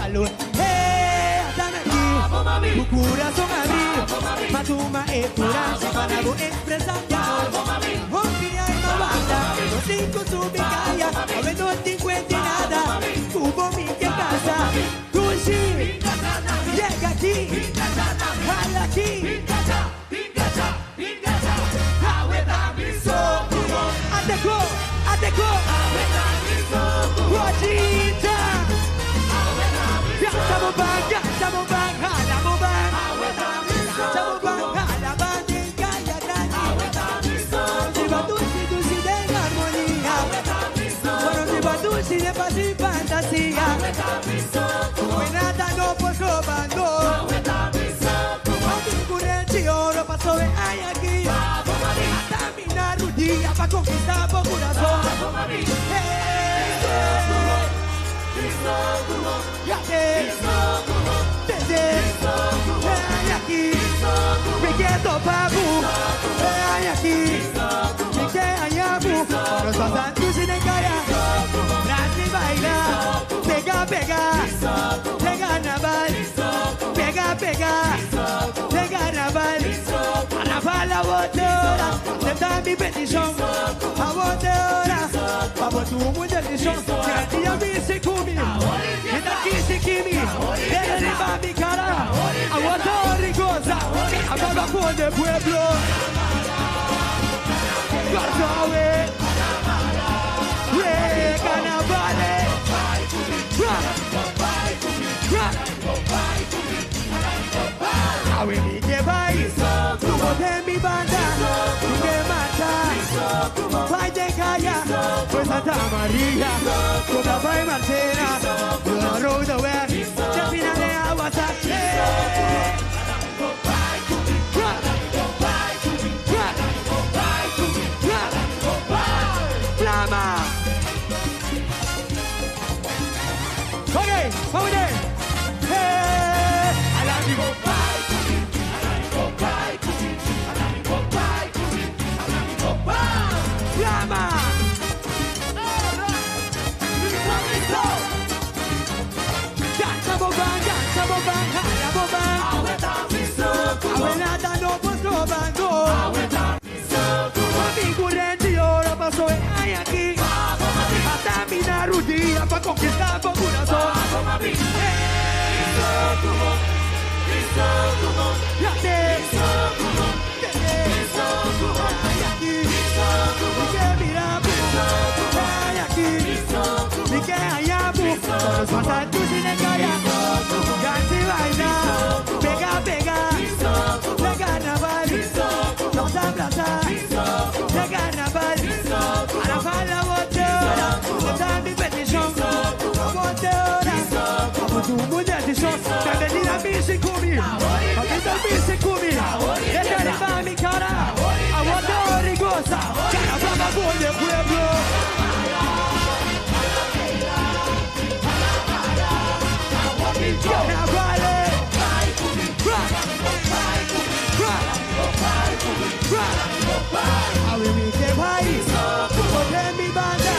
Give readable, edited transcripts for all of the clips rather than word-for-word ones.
balor. Hey, dame aquí, tu corazón abrí, pa tuma e coraje para bo expresar mi amor. Hopi ay mawala, no tinko subikaya, awe no tinko nada, kubo mi que casa, Tushi, llega aquí, jala aquí. Ateko, ateko, Guachita. Gasta mo bang, gasta mo bang, hala mo bang. Gasta mo bang, hala bang, den kaya tani. Riba dulce, dulce de armonía. Bueno, riba dulce de paz y fantasía. Buenata no por robando. Currente oro pasó de ay aquí. Hasta mi pa' conquistar por corazón. Ya te, desde, ay aquí, me quedo papu, ay aquí, me quedo ayabu, nos pasan tu sin cara, Brasi baila, pega, pega, pega naval, pega, pega, pega naval, a la botora, acepta mi petición, a botora, vamos tu mundo decisión, que a mi se kumi, que ta kisi kimi, de mi cara, aguanta rigosa, acaba con el pueblo. Guardawe, we carnavale, Awe mi que vai, tu de mi banda, tu que mata, vai de calla, pues Santa María, Cobra vai Marcela, la roda we, ya final de agua Flama. Okay, vamos there. Hey, I love you. Flama. Gasta bobang, gasta bobang, hala bobang. Abuelata no pues robando. Mi currente oro pasó ay aquí. Hasta mi narudía pa' conquistar por corazón. Ya te, ay aquí, mi que mira, ay aquí, mi que ayabu, nos pasa tu sin calla, gansi baila, pega, pega, de carnaval, nos abraza, de carnaval, a la fala boteora, está mi petición, boteora, como tu mujer decisión, bienvenida a mi sikumi, bienvenida a mi sikumi, de mi cara, aguanta rigosa, cara brava con el pueblo. Carnavale, Awe mi que vai, de mi banda,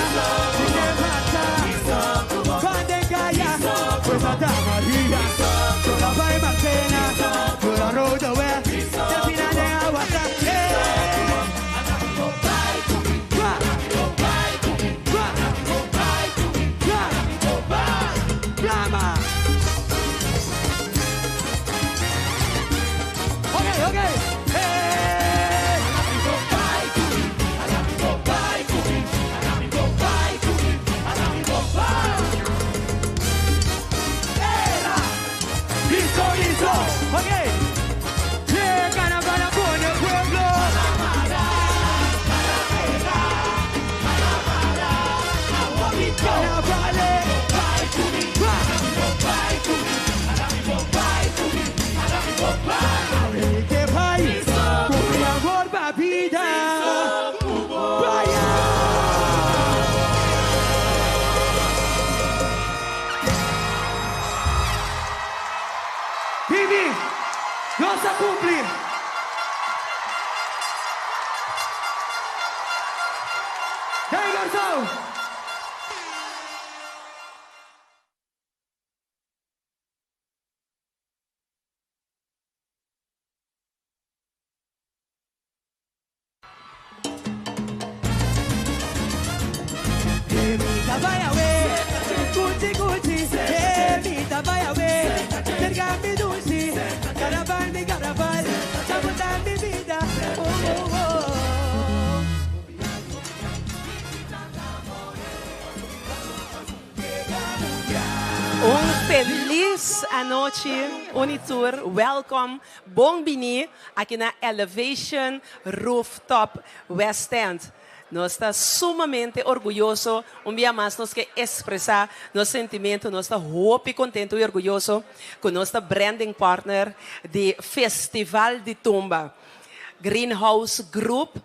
mi que mata, Van de calla, pues Santa María, la vai Marcela, la roda we, de final de aguanta. Flama. Okay, okay. Hey. Listo, listo. Okay. Yeah, carnaval con el pueblo. Carnavale. Awe que vai, con mi amor va vida. Vaya. Vivi, nos a cumplir. Hey, Garzón. Un felis anochi Unitur, welkom, bon bini aki na Elevation Rooftop West End. Nos ta sumamente orguyoso, un bia mas nos ke expresa nos sentimento, nos ta hopi contento y orguyoso cu nos ta branding partner di Festival di Tumba. Greenhouse Group,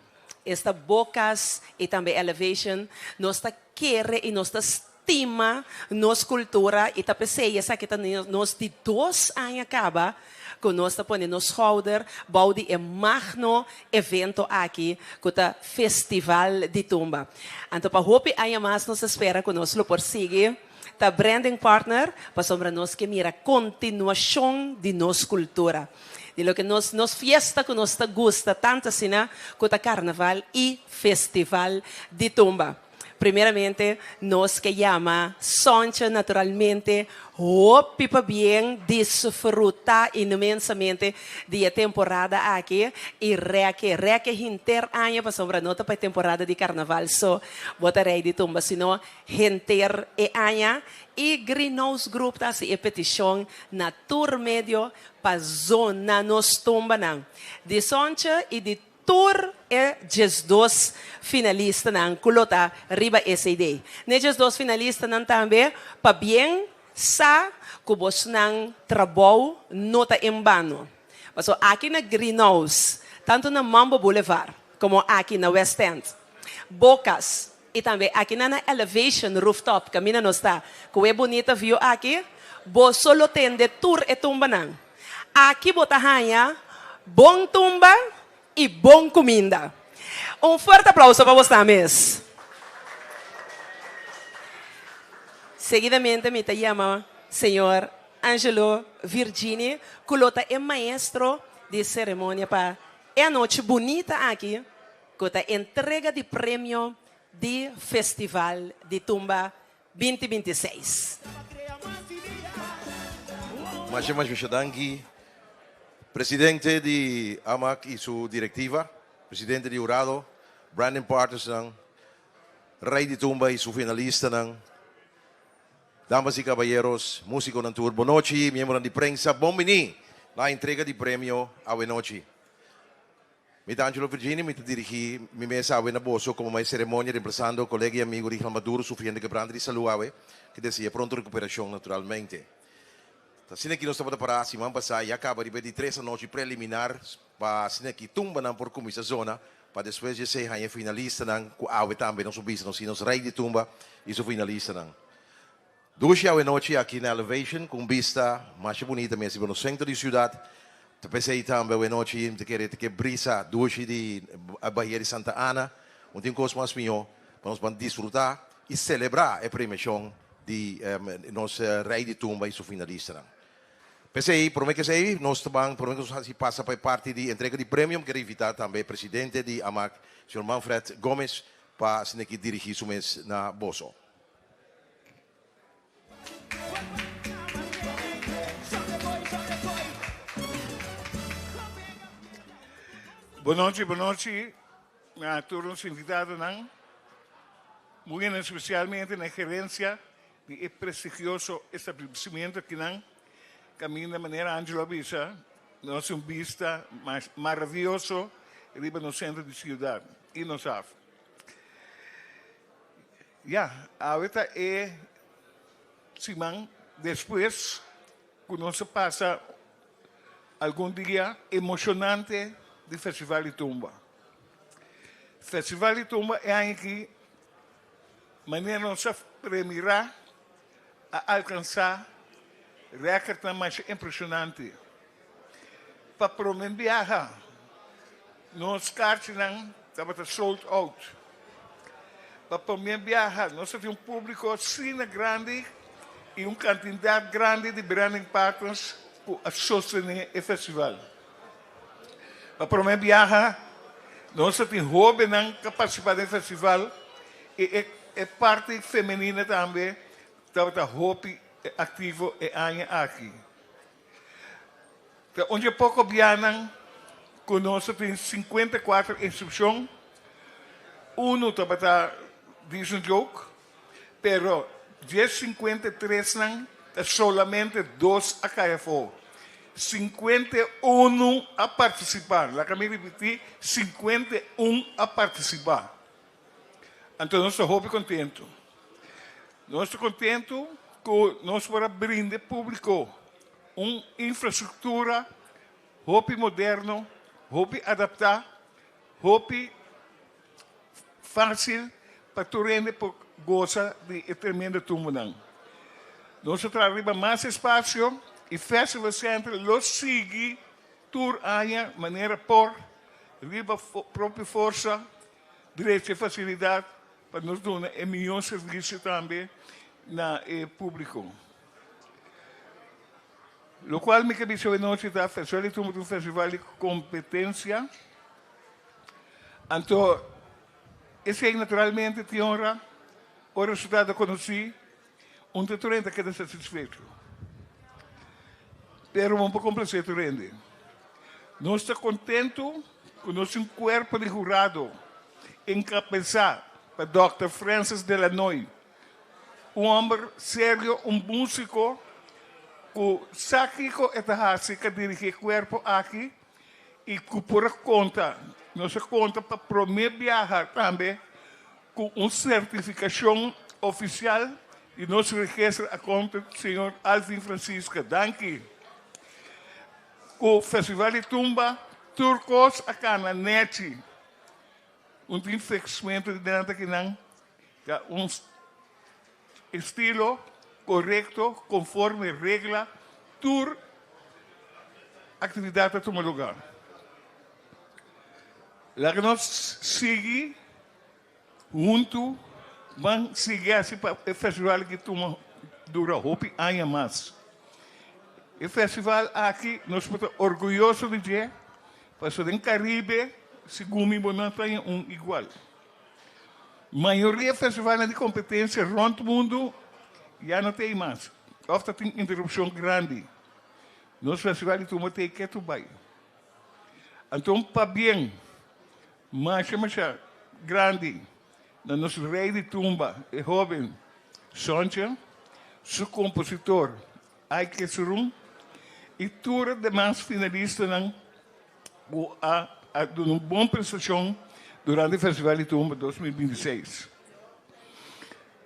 esta Bocas y tambe Elevation, nos ta kere y nos ta stima nos cultura y ta p'esey esaki ta nos di dos aña caba cu nos ta pone nos schouder bou di e magno evento aki cu ta Festival di Tumba. Anto pa hopi aña mas nos ta spera cu nos lo por sigui ta branding partner pasobra nos ke mira continuacion di nos cultura, di loke nos nos fiesta cu nos ta gusta tanto asina cu ta Carnaval y Festival di Tumba. Primeramente nos ke yama Sontje naturalmente hopi pabien disfruta inmensamente di e temporada aki y reke reke henter aña pasobra no ta pa e temporada di carnaval so bo ta rey di tumba sino henter e aña y Greenhouse Group ta haci e peticion na tur medio pa zona nos tumbanan di Sontje y di Tur e 12 finalistanan ku lo ta riba e CD. N'e 12 finalistanan tambe pabien sa ku bosnan trabou no ta en bano. Pasobra aki na Greenhouse, tantu na Mambo Boulevard komo aki na West End, Bocas i tambe aki na na Elevation Rooftop kaminda nos ta ku e bunita view aki, boso lo tende tur e tumbanan. Aki bo ta haña bon tumba i bon kuminda. Un fuerte aplauso pa bosnan mes. Seguidamente mi ta yama señor Angelo Virgini ku lo ta e maestro di seremonia pa e anochi bunita aki ku ta entrega di premio di Festival di Tumba 2026. Masha masha danki presidente di AMAC y su directiva, presidente di hurado, branding partnersnan, rey di tumba y su finalistanan, damas y caballeros, musiconan tur, bon nochi, miembronan di prensa, bon bini na entrega di premio awe nochi. Mi ta Angelo Virgini, mi ta dirigí mi mes awe na boso komo mai seremonia remplasando kolega i amigu Rigel Maduro sufriendo kebrante di salú awe, ke desea pronto rekuperashon naturalmente. Ta asina ki nos tabata pará siman pasá i a kaba riba e di tres anochi preliminar pa asina ki tumbanan por kuminsá zona pa despues di esei haña e finalistanan ku awe tambe nos por bisa nos tin nos rei di tumba i su finalistanan. Dushi awe nochi aki na Elevation ku un bista masha bunita mes riba nos sentro di siudat. Ta p'esei tambe awe nochi mi ta kere ta ke brisa dushi di Bahia di Santa Ana. Un tin kos mas mihó pa nos ban disfrutá i selebrá e premiashon di nos Rei di Tumba i su finalistanan. P'esei, promé ku esei nos ta ban, promé ku nos hasi pasa pa e parti di entrega di premio, mi kere invitá tambe e presidente di AMAC, señor Manfred Gomez, pa asina ki dirigí su mes na boso. Bon nochi, bon nochi na tur nos invitadonan, muy en especialmente na e gerencia di e prestigioso establecimiento akinan, caminda manera Angelo a bisa, nos tin un bista maravioso riba nos centro di ciudad y nos haf. Ya, awe ta e siman despues ku nos a pasa algun dia emoshonante di Festival di Tumba. Festival di Tumba e aña aki, manera nos a premirá, a alkansá rèkòrtnan masha impreshonante. Pa promé biaha nos karchinan tabata sold out. Pa promé biaha nos a tin un públiko asina grandi i un kantidat grandi di branding partners ku a sostené e festival. Pa promé biaha nos a tin hóbennan ku a partisipá den e festival i e parti femenina tambe tabata hopi aktivo e aña aki. Ta un dje poko bianan ku nos a tin 54 inskripshon. Unu tabata djis un joke, pero dje 53 nan. Ta solamente dos a kai afó. 51 a partisipá. Laga mi ripití, 51 a partisipá. Anto nos ta hopi kontentu. Nos ta kontentu ku nos por a brinda e públiko un infrastruktura hopi moderno, hopi adaptá, hopi fásil pa tur hende por gosa di e tremendo tumbonan. Nos ta traha riba mas espasio i Festival Center lo sigui tur aña manera por riba propio forsa drecha e fasilidat pa nos duna e mihó servisio tambe na e públiko. Lokual mi ke bisa awenochi ta Festival di Tumba ta un festival di kompetensia. Anto esei naturalmente tin ora o resultado konosí un ta tur hende ta keda satisfecho. Pero bo no por komplasé tur hende. Nos ta kontentu ku nos tin un kuerpo di hurado enkabesá pa dòkter Francis Delanoy, un hòmber serio, un músiko ku sa kiko e ta hasi ka dirigí e kuerpo aki. I ku por a konta, nos a konta pa promé biaha tambe ku un sertifikashon ofisial di nos register accountant señor Alvin Francisca. Danki. Ku Festival di Tumba tur kos a kana nèchi. Un tin fixmento di delante akinan ta un estilo korekto konforme regla tur aktividat ta tuma lugá. Laga nos sigui huntu ban sigui hasi pa e festival aki tuma dura hopi aña mas. E festival aki nos por ta orguyoso di dje pasobra den Karibe segun mi bo no ta haña un igual. Mayoria festivalnan di kompetensia rònt mundu ya no ta ei mas òf ta tin interupshon grandi. Nos festival di tumba ta ei ketu bai. Anto pabien masha masha grandi na nos rei di tumba, e hóben Sontje, su kompositor Ike Surun i tur e demas finalistanan ku a duna un bon prestashon durante Festival di Tumba 2026.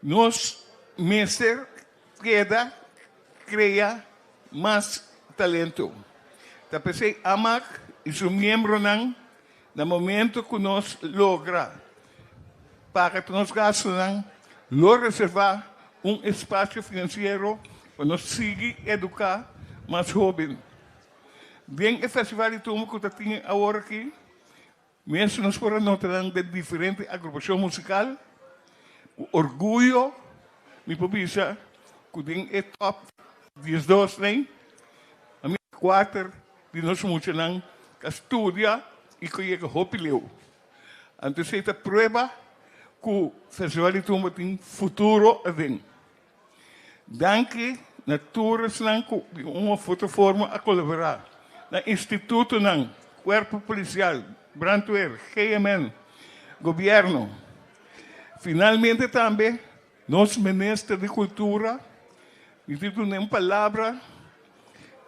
Nos mester keda krea mas talento. Ta p'esei AMAC i su miembronan na momento ku nos logra paga tur nos gastunan lo reservá un espasio finansiero pa nos sigui eduká mas hóben. Den e festival di tumba ku ta tin awor aki, mes nos por a nota nan den diferente agrupashon musikal. Ku orguyo mi por bisa ku den e top 12 nei, a mira kuater di nos muchanan ta studia i ku yega hopi leu. Anto esei ta prueba ku festival di tumba tin futuro aden. Danki na tur esnan ku di un of otro forma a kolaborá, na institutonan, kuerpo polisial, brandweer, GMN, gobièrnu. Finalmente tambe nos Minister di Kultura mi tin duna un palabra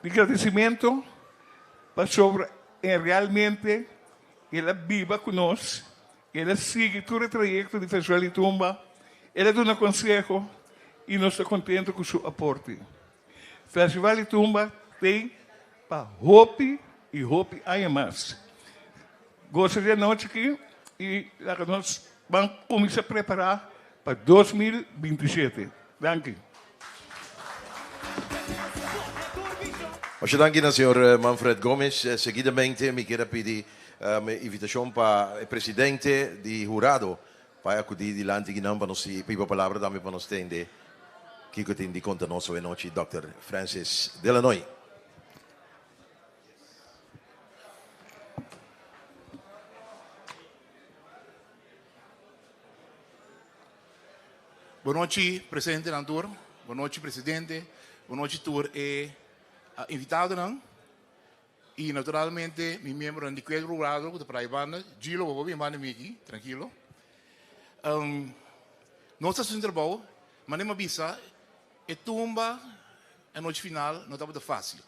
di gradisimentu pasobra e realmente el a biba ku nos. El a sigui tur e trayekto di Festival di Tumba, el a duna konseho i nos ta kontentu ku su aporte. Festival di Tumba t'ei pa hopi i hopi aña mas. Gosa di anochi aki i laga nos ban kuminsá prepará pa 2027. Danki. Masha danki na señor Manfred Gomez. Seguidamente mi kier a pidi invitacion pa e presidente di hurado pa e acudi dilanti kinan pa nos piba palabra tambe pa nos tende kico tin di conta nos awe nochi Dòkter Francis Delanoy. Bon nochi presentenan tur, bon nochi presidente, bon nochi tur e invitadonan y naturalmente mi miembronan di Cuerpo Jurado cu ta por ahi banda. Gilo bo por bin banda mi aki, trankilo. Nos ta haci un trabou, manera mi a bisa e tumba. anochi final no tabata fásil.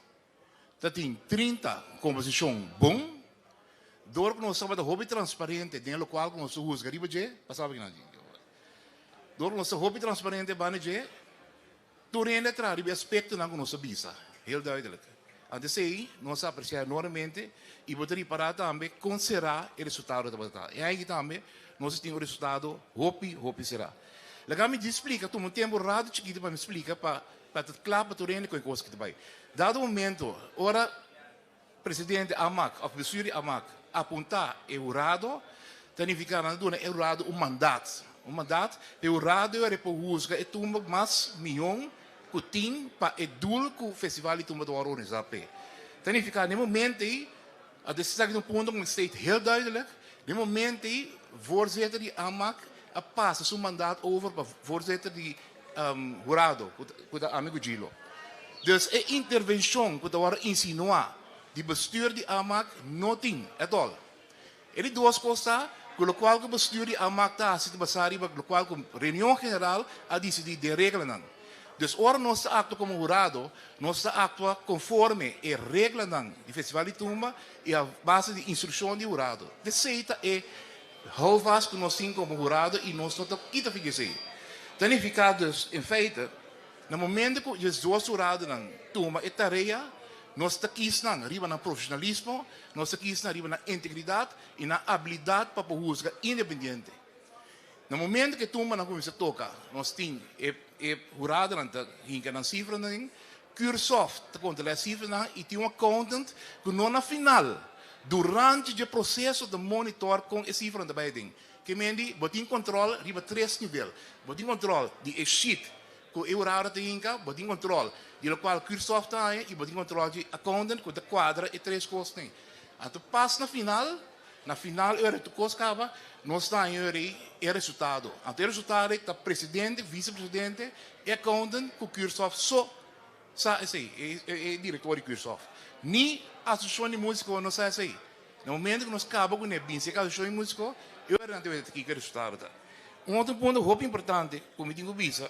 Ta tin 30 komposishon bon, dor ku nos tabata hopi transparente den lokual ku nos ta husga riba dje, pasaba kinan dje. Dor ku nos ta hopi transparente banda dje, tur hende a traha riba e aspektonan ku nos a bisa, heel duidelijk. Anto esei nos a apresiá enormemente i bo ta ripará tambe kon será e resultado tabata ta. E aña aki tambe nos a tin un resultado hopi, hopi será. Laga mi djis splika, tuma un tempu rato chikito pa mi splika pa Pa ta kla pa tur hende ku e kos ki ta bai. Dado momento ora presidente Amak òf bestuur di Amak apuntá e hurado, ta nifiká nan ta duna e hurado un mandat. Un mandat pa e hurado e por husga e tumba mas mihó ku tin pa e dul ku festival di tumba ta wòrdu organisá p'e. Ta nifiká na e momento ei, a esaki ta un punto ku mi state heel duidelijk, na e momento ei voorzitter di Amak a pasa su mandat over pa voorzitter di hurado ku ta ami ku Gilo. Dus e intervenshon ku ta wòrdu insinuá di bestuur di Amak no tin at all. E di dos kos ta ku lokual ku bestuur di Amak ta hasi ta basá riba lokual ku reunion general a disidí den reglanan. Dus ora nos ta aktua komo hurado nos ta aktua konforme e reglanan di Festival di Tumba i a base di instrukshon di hurado. Esei ta e houvast ku nos tin komo hurado i nos no ta kita figi esei. Ta nifiká dus, in feite, na momento ku diesdos huradonan tuma e tarea, nos ta kis nan riba nan profeshonalismo, nos ta kis nan riba nan integridat i nan abilidat pa por husga independiente. Na momento ku e tumbanan kuminsá toka, nos tin e e huradonan ta hinka nan sifranan den, Cursoft ta kontrolá e sifranan i tin un accountant ku no na final, durante dje proseso ta monitor kon e sifranan ta bai aden. Ke men di bo tin kontrol riba tres nivel. Bo tin kontrol di e sheet ku e hurado ta hinka, bo tin kontrol di lokual Cursoft ta haña i bo tin kontrol di accountant ku ta kuadra e tres kosnan. Anto pas na final, na final ora tur kos kaba, nos ta haña ora ei e resultado. Anto e resultado ei ta presidente, visepresidente, e accountant ku Cursoft so sa esei, e direktor di Cursoft. Ni asosiashon di músiko no sa esei. Na momento ku nos kaba kuné binse e asosiashon di músiko, e ora nan ta weta kiko e resultado ta. Un otro punto hopi importante ku mi tin ku bisa,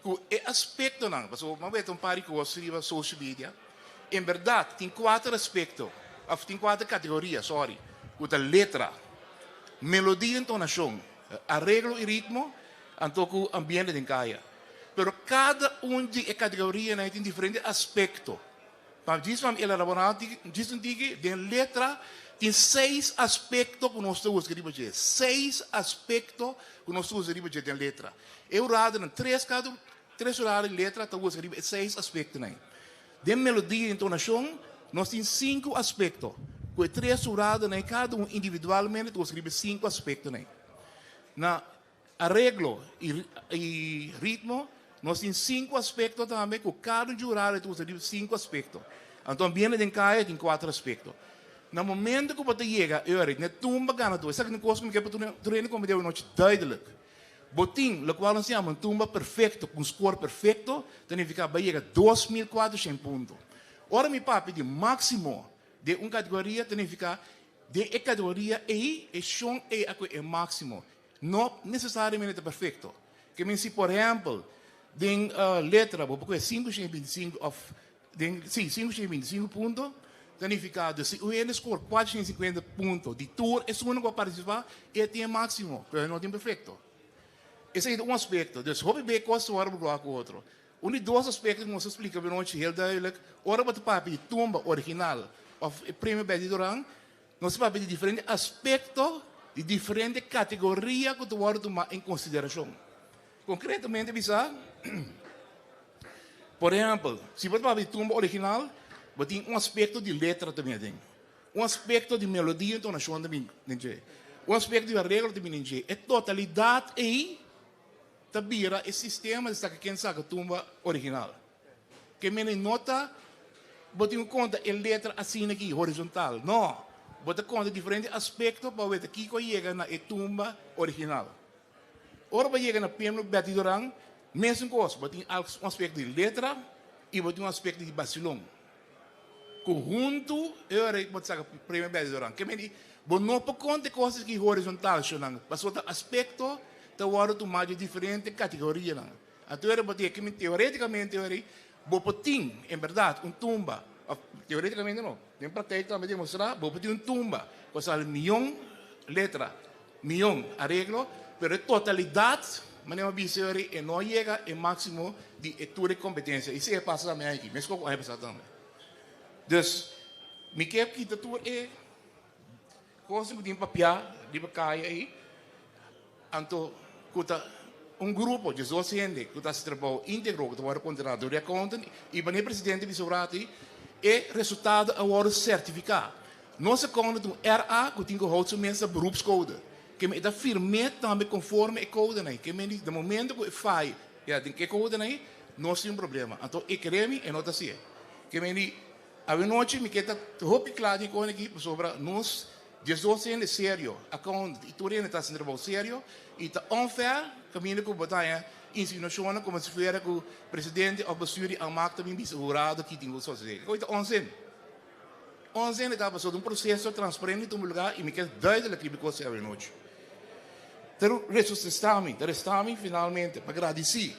ku e aspektonan, pasobra bo a weta un par di kos riba social media, en bèrdat tin kuater aspekto, òf tin kuater kategoria, sòri, ku ta letra, melodia, entonashon, areglo i ritmo, anto ku ambiente den kaya. Pero kada un di e kategorianan ei tin diferente aspekto. Pa djis pa mi elaborá djis un tiki, den letra tin seis aspekto ku nos ta usa riba dje. Seis aspekto ku nos ta usa riba dje den letra. E huradonan, tres kada tres hurado di letra ta usa riba e seis aspektonan ei. Den melodia i entonashon nos tin sinku aspekto ku e tres huradonan ei kada un individualmente ta usa riba e sinku aspektonan ei. Na Areglo i ritmo, Nos tin sinku aspekto tambe ku kada un jurado ta usa di sinku aspekto. Anto ambiente den kaya tin kuater aspekto. Na momento ku bo ta yega e ora ne tumba gana tur. Esaki ta un kos ku mi ke pa tur hende komprende awe nochi duidelijk. Bo tin lokual nos yama un tumba perfekto ku un skor perfekto ta nifiká bo a yega 2400 punto. Ora mi papia di máksimo den un kategoria ta nifiká den e kategoria ei e shon ei a kohe e máksimo. No nesesariamente ta perfecto. Ke men si por ehempel den letra bo por kohe 525 of den si 525 punto ta nifica dus si un hende score 450 punto di tur esunnan ku a participa e tin e maximo pero e no tin perfecto. Esei ta un aspecto. Dus hopi be kos ta wòrdu bruha ku otro. Un di dos aspecto ku nos a splika benochi heel duidelijk ora bo ta papia di tumba original of e premio Betty Doran. Nos ta papia di diferente aspekto, di diferente kategoria ku ta wòrdu tumá en konsiderashon. Konkretamente bisa, por ehèmpel, si bo ta papia di tumba original, bo tin un aspekto di letra ta bini aden, un aspekto di melodia i entonashon ta bini den dje, un aspekto di areglo ta bini den dje. E totalidat ei ta bira e sistema di saka ken saka tumba original. Ke mene no ta bo tin ku konta e letra asina aki horizontal. No, bo ta konta diferente aspekto pa weta kiko a yega na e tumba original. Ora bo yega na Pemlo Betty Doran, mesun kos, bo tin un aspekto di letra i bo tin un aspekto di basilon. Ku huntu e ora bo ta saka Premio Betty Doran. Ke mene bo no por konta e kos aki horizontal, shonnan, pasobra ta aspekto ta wòrdu tumá di diferente kategorianan. Anto era bo tin ki teoreticamente ora Bo por tin, en bèrdat, un tumba, òf teorétikamente no, den praktijk tambe demostrá, bo por tin un tumba ku a sali mion letra, mion areglo, pero e totalidat, manera mi a bisa yori, e no a yega e máksimo di e tur e kompetensia. I esei a pasa tambe aki, meskos ku aña pasá tambe. Dus, mi ke kita tur e kos ku tin papiá riba kaya ei. Anto ku ta un grupo dje dos hende ku ta hasi trabou íntegro ku ta wòrdu kontrata dor di accountant i manera e presidente bisa un ratu ei, e resultado a wòrdu sertifiká. Nos accountant ta un RA ku tin ku houdt su mes na beroepscode. Ke men e ta firm'é tambe konforme e kodenan ei. Ke men di na momento ku e faya ya den e kodenan ei, nos tin un problema. Anto e kere mi, e no ta hasié. Ke men di awenochi mi ke ta hopi kla den e kos aki pasobra nos 12 hende serio, accountant y tur hende ta haciendo trabou serio y ta unfair caminda cu bo ta haña insinuacionnan como si fuera cu presidente of bestuur di Amak ta bin bisa hurado ki tin cu sosode. Esaki ta onzin. Onzin e ta pasobra un proceso transparente tuma lugar y mi kier duidelijk riba e cos awe nochi. Ta resusistami, ta restami finalmente pa gradici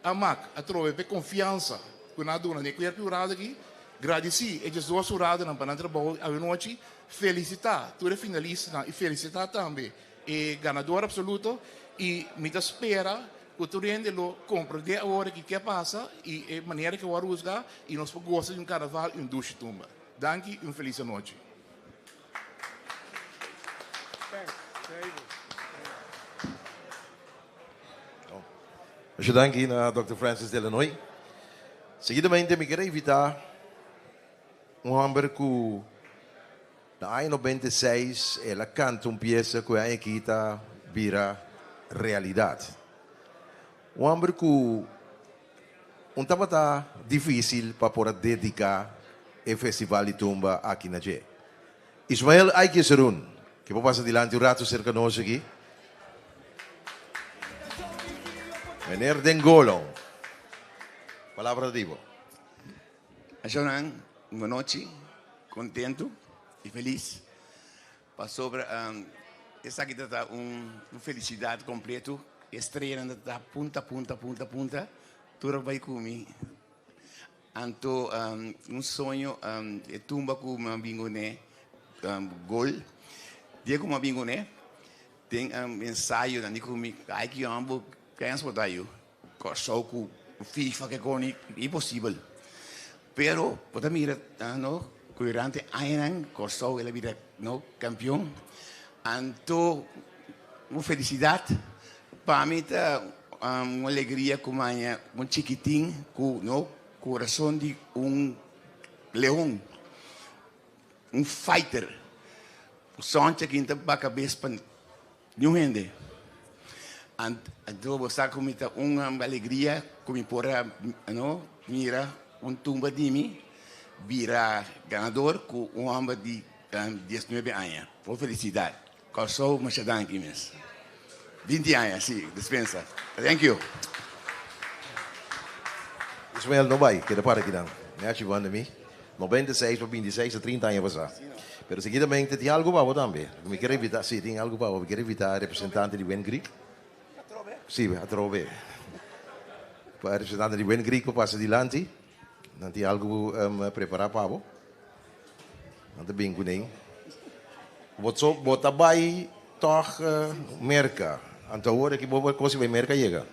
Amak atrobe pa e confiansa cu nan a duna den e cuerpo di hurado aki, gradici e 12 huradonan pa nan trabou awe nochi. Felicita tur e finalistanan y felicita tambe e ganador absoluto y mi ta spera cu tur hende lo comprende awor aki ke a pasa y e manera ke wor huzga y nos por goza di un carnaval y un dushi tumba. Danki y un feliz anochi. Masha danki na Dòkter Francis Delanoy. Seguidamente mi ker a invita Un hòmber ku na aña 96 el a kanta un piesa ku e aña aki ta bira realidat. Un hòmber ku un tabata difísil pa por a dediká e festival di tumba aki na dje. Ismael Aike Serun, ke por pasa dilanti un ratu serka nos aki. Meneer Den Golon, palabra ta di bo. Ashonan, un anochi kontentu i felis pasobra esaki ta ta un felisidat kompletu. E streanan ta ta punta punta punta punta tur a bai ku mi. Anto un soño e tumba ku mi a bin kuné gol dia ku mi a bin kuné den ensayonan di ku mi ai ki homber kens bo ta yu. Kòrsou ku FIFA ke koni imposibel. Pero bo ta mira no ku durante añanan Kòrsou el a bira no kampion. Anto un felisidat pa mi ta un alegria ku maña un chikitin ku no kurason di un leon, un fighter. Soncha kin ta baka bes pa Niun hende. Anto bo sa ku mi ta un alegria ku mi por a no mira un tumba di mi bira ganador ku un hòmber di diesnuebe aña. Por felisidat. Kòrsou masha danki mes. 20 aña si, dispensa. Thank you. Ismael no bai, keda para kinan. Mi haci banda mi. 96 pa 26 ta 30 aña pasá. Pero seguidamente tin algo pa bo tambe. Mi kier invitá, sí, tin algo pa bo. Mi kier invitá e representante di Wind Creek. Sí, atrobe. Pa e representante di Wind Creek pa pasa dilanti. Nan tin algo prepará pa bo. Nan ta bin kuné. Bo so, bo ta bai tòg Merka. Anto awor aki bo kos bai Merka yega.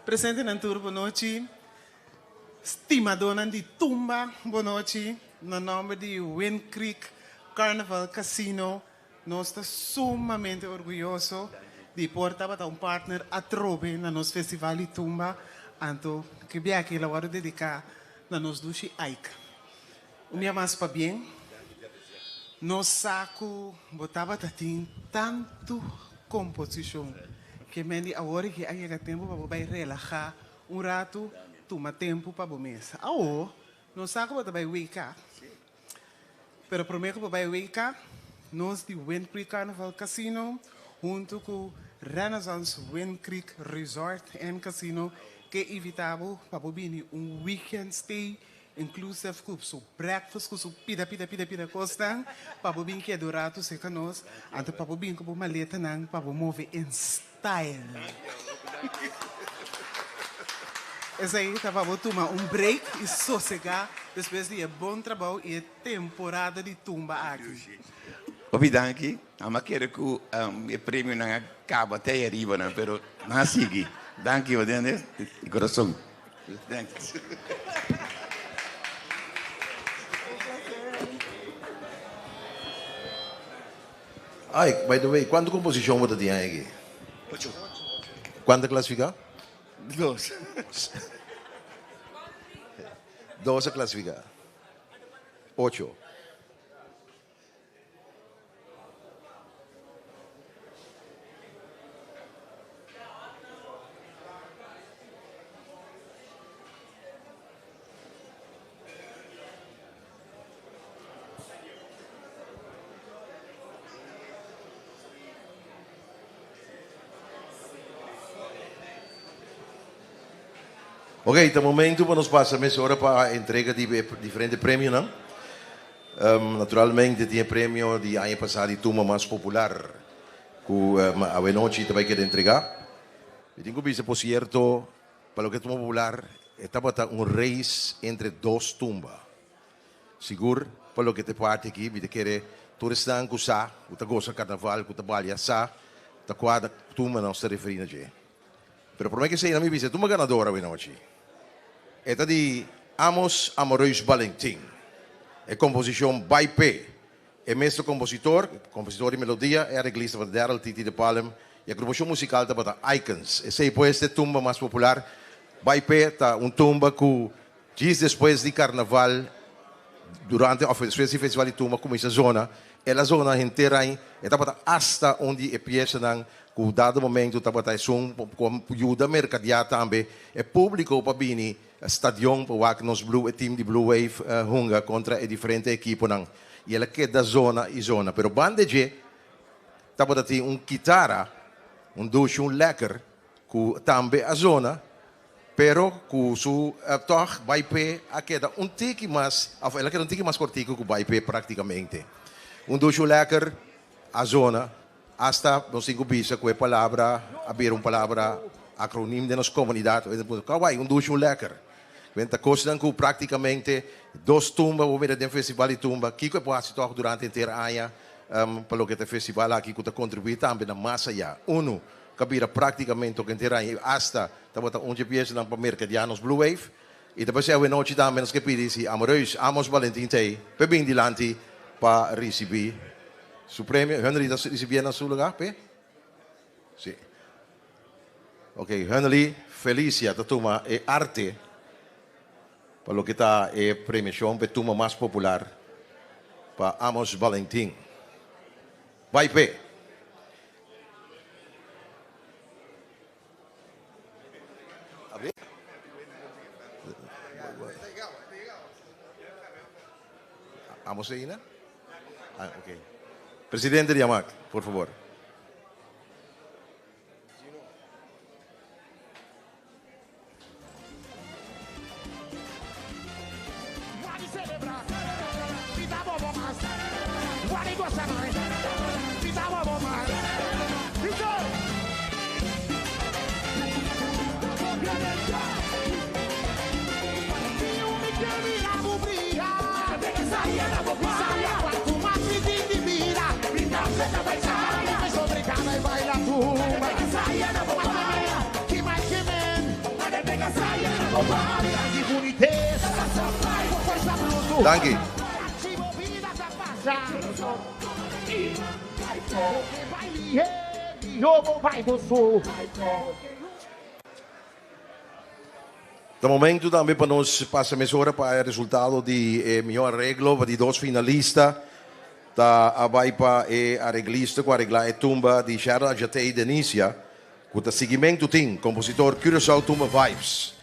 Presentenan tur bonochi, stimadonan di tumba bonochi, na nomber di Wind Creek Carnival Casino nos ta sumamente orguyoso di por tabata un partner atrobe na nos festival di tumba, anto ke biaha lo wòrdu dediká na nos dushi Ike. Un bia mas pabien. Nos sa ku bo tabata tin tantu komposishon ke men di awor aki a yega tempu pa bo bai relahá un ratu, tuma tempu pa bo mes. Awor, nos sa ku bo ta bai weka, pero promé ku bo bai weka, nos di Wind Creek Carnival Casino huntu ku Renaissance Wind Creek Resort and Casino ke invitá bo pa bo bini un weekend stay. Inclusive ku su breakfast ku su pida pida pida pida kosnan pa bo bin keda un ratu serka nos, anto pa bo bin ku bo maletanan pa bo move in style. Esei ta pa bo tuma un break i sosegá despues di e bon trabou i e temporada di tumba aki. Hopi danki. Amo a kere ku e premionan a kaba te ei ariba nan, pero nan a sigui. Danki, bo tende? Di kurason. Thanks. Ay, by the way, cuanto composicion bo ta tin aki? Ocho. Cuanto a clasifica? Dos. Dos a clasifica. Ocho. Ok, ta momento pa nos pasa mesora pa entrega di e diferente premionan. Naturalmente tin e premio di aña pasá di tumba mas popular ku awenochi ta bai keda entregá. Mi tin ku bisa por sierto pa loke tumba popular e tabata un reis entre dos tumba. Sigur pa loke ta e parti aki mi ta kere tur esnan ku sa ku ta gosa karnaval ku ta balia sa ta kua tumba nos ta referí na dje. Pero promé ke esei nan mi bisa e tumba ganador awenochi. E ta di Amos Amoreus Balentin. E komposishon Bai P'e. E mes ta kompositor, kompositor di melodia, e areglista tabata Daryl Titi de Palm i agrupashon musikal tabata Icons. Esei pues ta e tumba mas popular. Bai P'e ta un tumba ku djis despues di karnaval, durante òf despues di festival di tumba kuminsá zona. El a zona henter aña. E tabata asta un di e piesanan Ku dado momento tabata esun ku a yuda merkadiá tambe e públiko pa bini stadion pa wak nos Blue e team di Blue Wave hunga kontra e diferente ekiponan. I el a keda zona i zona. Pero banda dje tabata tin un kitara, un dushi, un lèker ku tambe a zona, pero ku su tòg bai p'e a keda un tiki mas, òf el a keda un tiki mas kòrtiku ku bai p'e praktikamente. Un dushi, un lèker a zona. Asta nos tin ku bisa ku e palabra a bira un palabra akronim den nos komunidat. Bo ta puntra, Kua bai? Un dushi, un lèker. Wen ta kosnan ku praktikamente dos tumba bo mira den festival di tumba. Kiko e por hasi tòg durante henter aña pa loke ta e festival aki ku ta kontribuí tambe na mas ayá? Unu ku a bira praktikamente tok henter aña i asta tabata un dje piesanan pa merkadiá nos Blue Wave. I ta p'esei awenochi tambe nos ke pidi si Amoreus Amos Valentin t'ei p'e bin dilanti pa risibí su premio. Henry ta risibié na su lugá p'e? Sí. Ok, Henry Felicia ta tuma e arte pa loke ta e premiashon p'e tuma mas popular pa Amos Valentin. Bai p'e! Amos ainda? Ah, ok. Presidente di AMAC, por favor. Danki. Ta momento tambe pa nos pasa mesora pa e resultado di e mihó areglo pa di dos finalista. Ta a bai pa e areglista ku areglá e tumba di Cheryl Adjatey Denisia ku ta siguimentu tin kompositor Curaçao Tumba Vibes.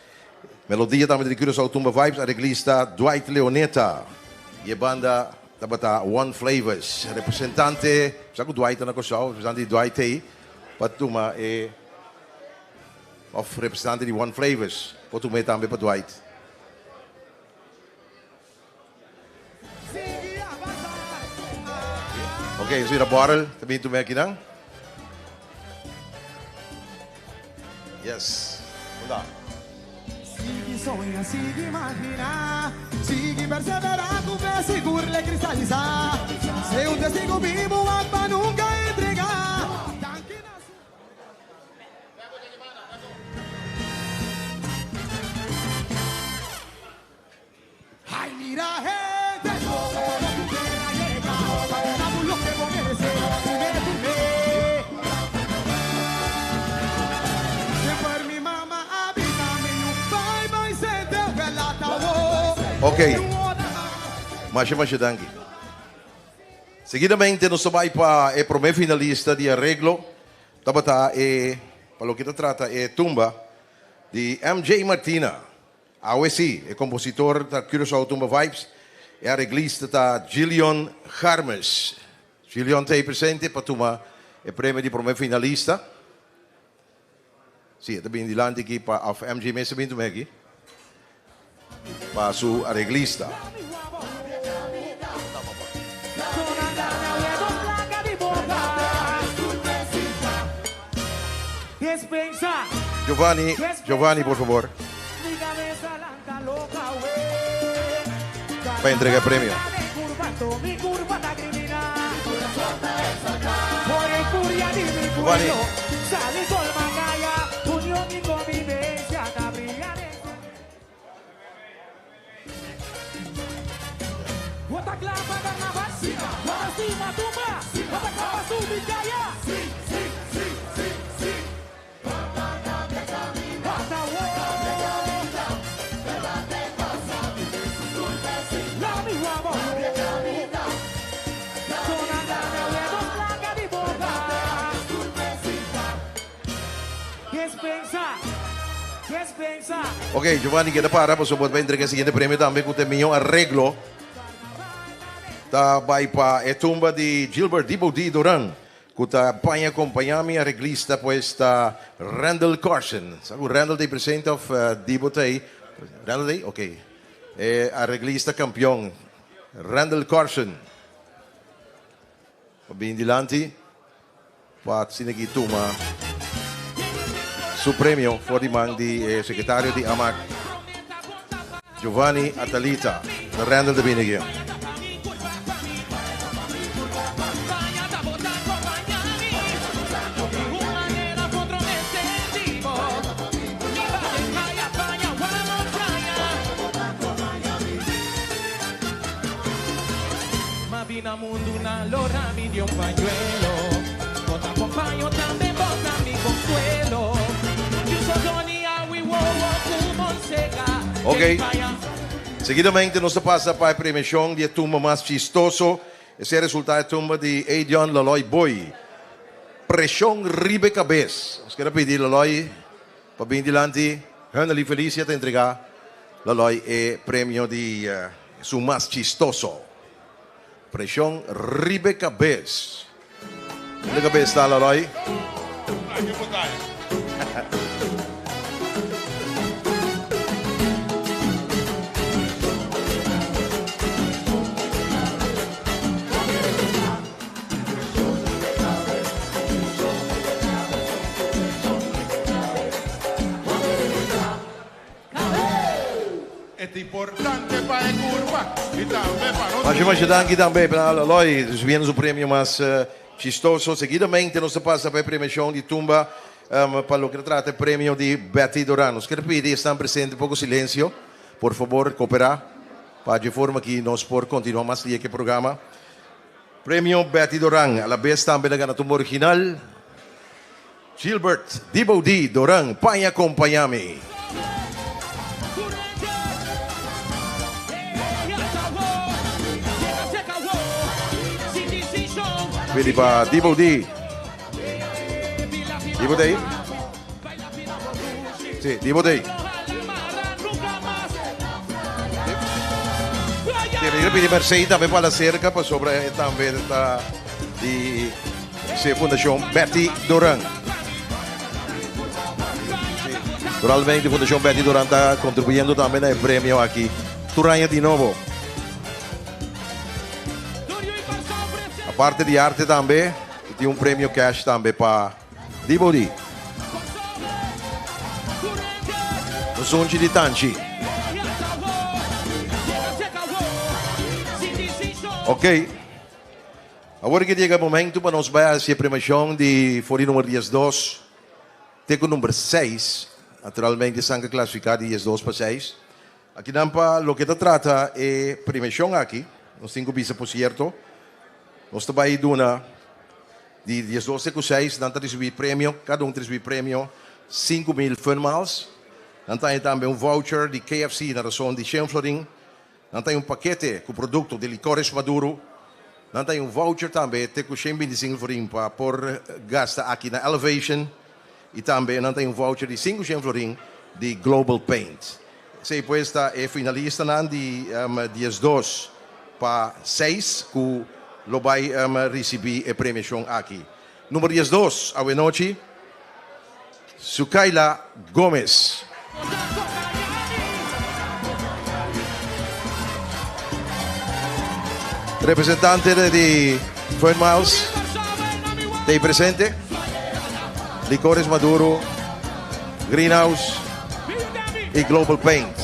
Melodia tambe di Curaçao Tumba Vibes, areglista Dwight Leoneta i e banda tabata One Flavors. Representante, sa ku Dwight ta na Kòrsou, representante di Dwight ei pa tuma e òf representante di One Flavors por tuma e tambe pa Dwight. Ok, so ira borrel, ta bin tuma akinan. Yes. Unda? Sigui soña, sigui imaginá, sigui perseverá ku fe sigur l'e kristalisá. Sé un testigu bibu wak pa nunka entregá. Danki na su. Ay mira hende como tu pena yega Pa gana bo loke bo merece Prime prime Semper mi mama a bisa mi yu Bai bai sente wela ta wo Ok. Masha masha danki. Seguidamente nos ta bai pa e prome finalista di areglo. Tabata e, pa loke ta trata e tumba di MJ Martina. Awe sí, e kompositor ta Curaçao Tumba Vibes, e areglista ta Gillion Garmes. Gillion ta ei presente pa tuma e premio di promé finalista. Sí, e ta bini dilanti aki pa, òf MJ mes ta bini tum'é aki, pa su areglista. Giovanni, Giovanni por favor. Pa entrega e premio. Giovanni. Ok, Giovanni keda para pasobra bo ta bai entrega e siguiente premio tambe ku ta e miho areglo. Ta bai pa e tumba di Gilbert Dibo D. Duran ku ta paña kompañá mi areglista pues ta Randall Carson. Sa ku Randall ta ei presente òf Dibo ta ei? Randall ta ei? Ok. E areglista kampion Randall Carson pa bini dilanti. Pa asina ki tuma su premio for di man di e sekretario di AMAC, Giovanni Atalita. Ta Randall ta bini aki. Ok, seguidamente nos ta pasa pa e premiacion di e tumba mas chistoso. Esei a resulta e tumba di Edion Laloy Boy, Presion riba e cabes. Nos keda pidi Laloy pa bini dilanti. Hunnerly Felicia ta entrega Laloy e premio di su mas chistoso. Preshon riba e kabes. Riba e kabes ta Laloy. E ta importante pa e curpa y tambe pa nos Masha masha danki tambe pa Laloy recibiendo su premio mas chistoso. Seguidamente nos ta pasa pa e premiacion di tumba pa loke ta trata e premio di Betty Doran. Nos kier pidi esnan presente poco silencio, por favor coopera pa dje forma ki nos por continua mas dia ke programa. Premio Betty Doran a la bes tambe na gana tumba original. Gilbert Dibo D. Doran, Paña Compañami. Pidi pa Dibo D. Dibo D. Si, Dibo D. Si, mi pidi Mercedes tambe pa la cerca pasobra e tambe ta di Si Fundashon Betty Duran. Naturalmente Fundashon Betty Duran ta kontribuyendo tambe na e premio aki tur aña di nobo. Aparte di arte tambe, tin un premio cash tambe pa Dibo Di. Un sunchi di tanchi. Ok. Awor ke yega e momento pa nos bai hasi e premiacion di for di numero 12 te ku number 6. Naturalmente esnan ke klasifiká di 12 pa 6. Akinan pa loke ta trata e premiacion aki, nos tin cu bisa por cierto, nos ta bay duna di 12 te cu 6, nan ta ricibi premio, cada un ta ricibi premio 5000 Fun Miles. Nan ta haña tambe un voucher di KFC na rason di shen florin. Nan ta haña un pakete cu producto di Licores Maduro. Nan ta haña un voucher tambe te cu 125 florin pa por gasta aki na Elevation. Y tambe nan ta haña un voucher di 500 florin di Global Paint. Esei pues ta e finalistanan di 12 pa 6 cu lo bay ricibi e premiacion aki. Number 12 awenochi, Sukaila Gomez. Representante di Fun Miles ta ei presente. Licores Maduro, Greenhouse y Global Paint.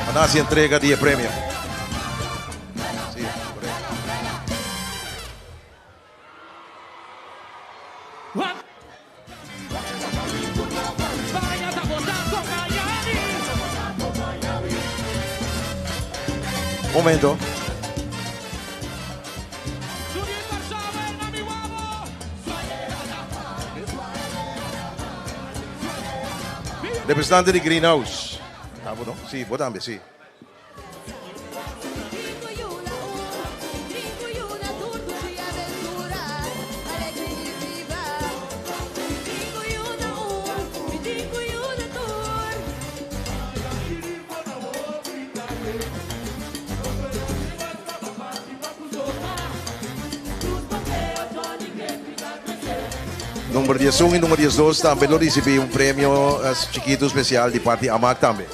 Pa nan haci entrega di e premio. Sí, correcto. Momento. Representante di Greenhouse. Ah, bueno. Sí, bo tambe, sí. Number 11 y number 12 tambe lo ricibi un premio chikito especial di parti AMAC tambe.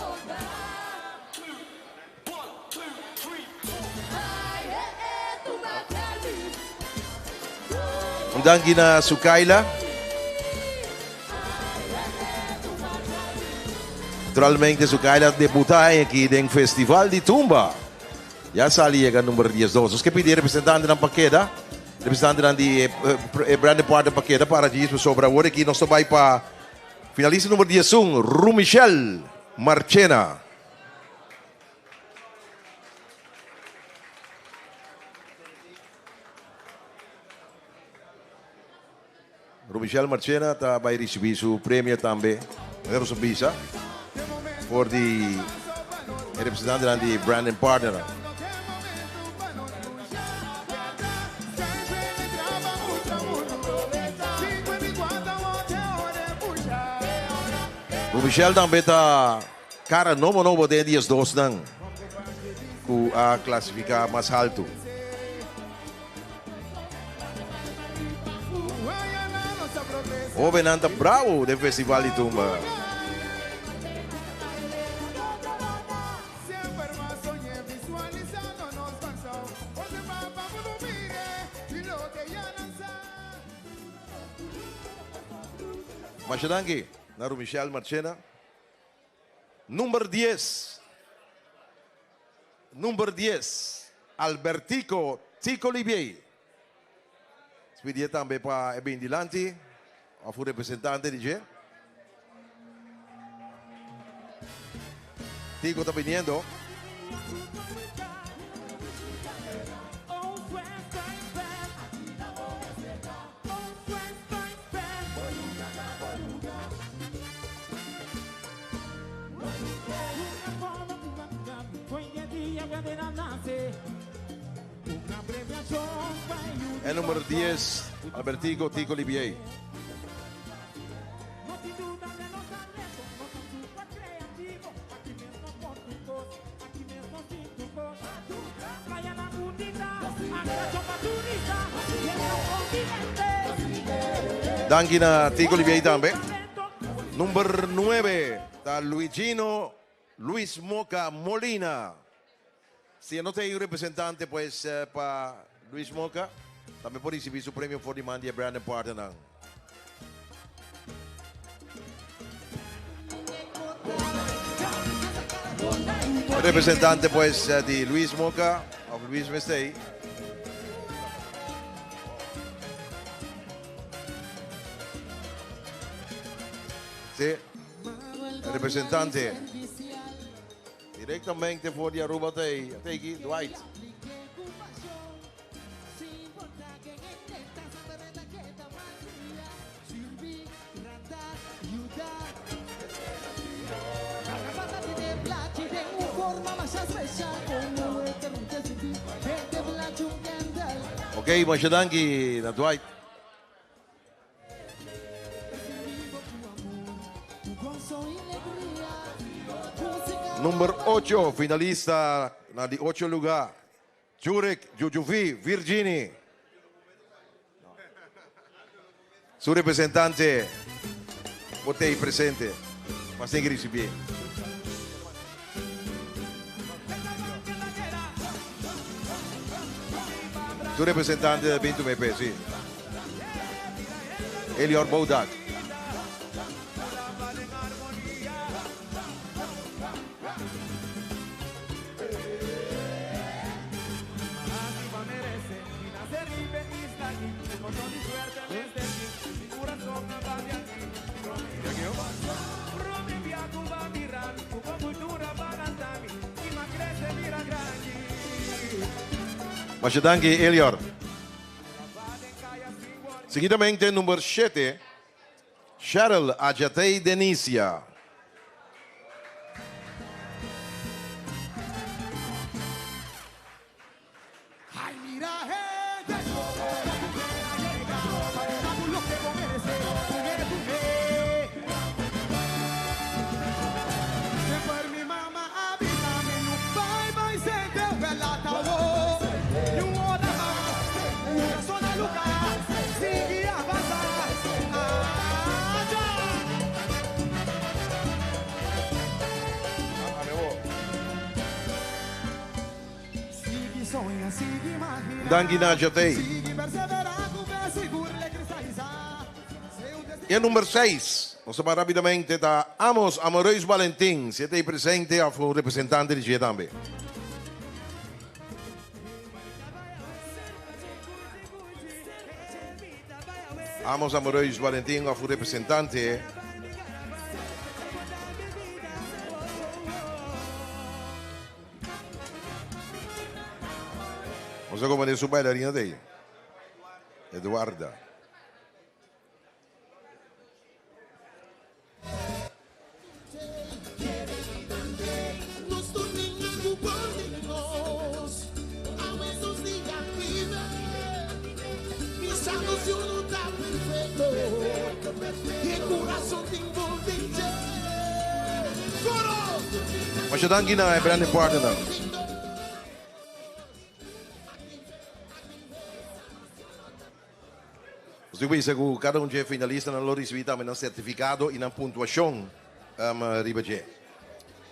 Un danki na Sukaila. Naturalmente Sukaila debuta aki den Festival di Tumba. Ya sali yega number 12. Nos ke pidi e representantenan pa keda. Representantenan di e brand department pa keda para djis pasobra awor aki nos ta bai pa finalista number 11, Rumichel Marchena. Rumichel Marchena ta bai ricibi su premio tambe, manera nos a bisa, for di e representantenan di Brand and Partner. Rumichel tambe ta Cara nobo nobo den e diesdosnan cu a clasifica mas halto. Hobennan ta bravo den Festival di Tumba. Masha danki na Rumichel Marchena. Number dies Number dies Albertico Tico Libiey. Spidié tambe pa e bin dilanti of un representante di dje. Tico ta biniendo. E numero 10, Albertico Tico Libiey. Danki na Tico Libiey tambe. Number 9 ta Luigino Luis Moca Molina. Si no tin un representante, pues, pa Luis Moca, tambe por recibi su premio for di man di Brandon Partner. Representante, pues, di Luis Moca, of Luis Mestey. Si, representante directamente for di Aruba tey, teki Dwight. Ok, masha danki na Dwight. Number 8, finalista na di 8 lugar. Jurek Jujuvi Virgini. Su representante por ta presente. Mas tin cu recibi. Su representante ta bin tuma pe, si. Elior Boudak. Masha danki, Elior. Seguidamente, number 7, Cheryl Ajatey Denisia. Danki na Ajatey. E number 6, nos ta rapidamente ta Amos Amoreus Valentin, si ta presente of un representante di dje tambe. Amos Amoreus Valentin of un representante. Nos a comandé su bailarina de ahí. Eduarda. Masha danki na e branding partner. Nos tin bisa cu cada un dje finalistanan lo ricibi tambe nan certificado y nan puntuacion riba dje.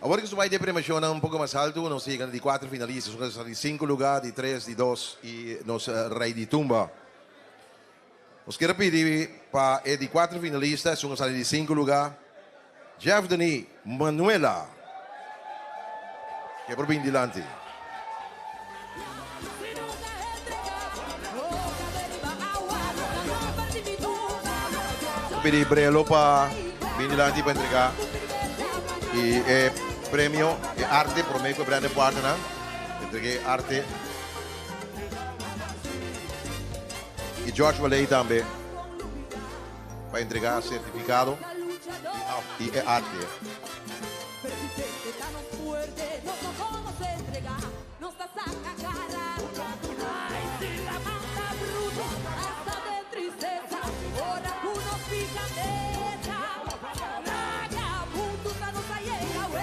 Awor cu su bay den premiacionnan un poco mas halto, nos yega na di cuater finalista, su sa di cinco lugar, di tres, di dos y nos rey di tumba. Nos kier a pidi pa e di cuater finalista, esun a sali di cinco lugar, Jeff Denis Manuela, ke por bin dilanti. Ta pidi Brelo pa bin dilanti pa entrega y e premio e arte prome cu e Brandon Partnernan entrega e arte y George Waley tambe pa entrega certificado y e arte.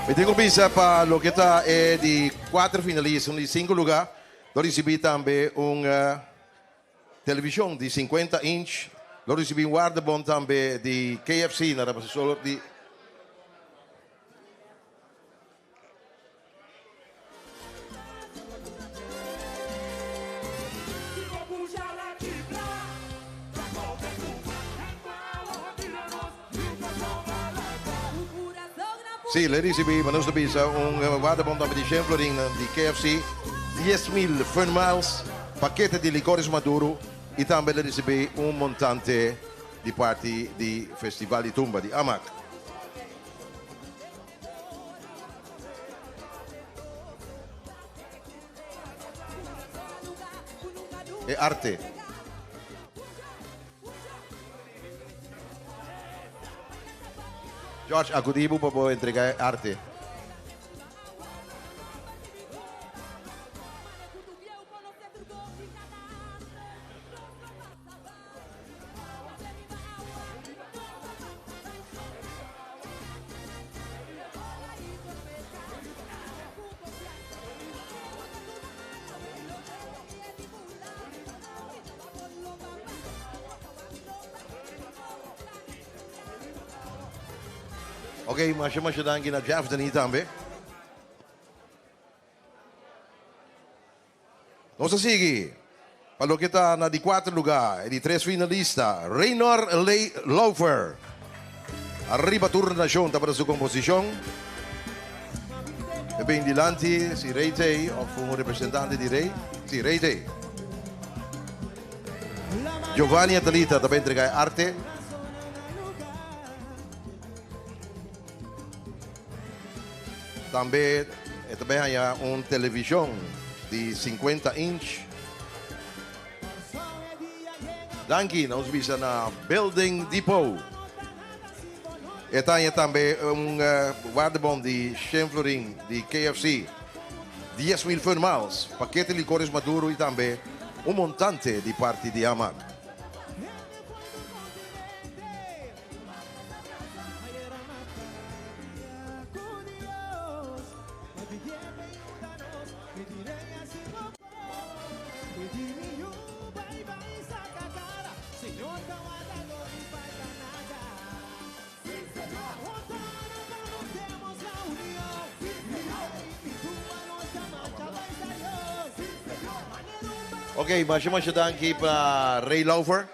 Mi tin cu bisa pa loke ta e di cuater finalista, un di cinco lugar, lo ricibi tambe un television di 50 inch, lo ricibi un waardebon tambe di KFC na solo di. Si, el a ricibi, ma nos ta bisa, un waardebon tambe di Shen Florin di KFC, 10,000 Fun Miles, pakete di licores Maduro y tambe el a ricibi un montante di parti di Festival di Tumba di Amak. E arte. George, acudi bo pa bo entrega e arte. Ok, masha masha danki na Jeff Denis tambe. Nos a sigui pa loke ta na di cuater lugar, e di tres finalista, Raynor Ley Laufer. Arriba tur nacion tabata su composicion. E bin dilanti si Rey t'ey of un representante di Rey. Si, Rey t'ey. Giovanni Atalita ta bay entrega e arte. Tambe e ta bay haya un television di 50 inch. Danki, nos bisa na Building Depot. E ta haña tambe un waardebon di Shen Florin di KFC, 10,000 Fun Miles, pakete licores Maduro y tambe un montante di parti di Amak. Ok, masha masha danki pa Ray Laufer.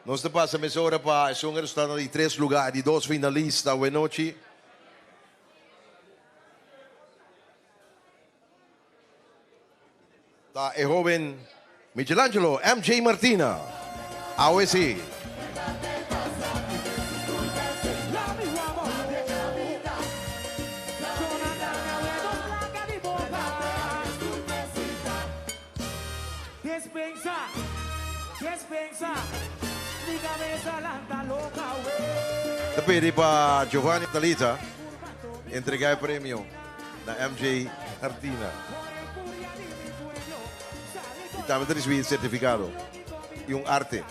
Nos ta pasa mesora pa esun ku ta na di tres lugar, di dos finalista awenochi. Ta e hoben Michelangelo MJ Martina. Awe si. Ta pidi pa Giovanni Talita entrega e premio na MJ Martina. Y tambe ta ricibi certificado y un arte.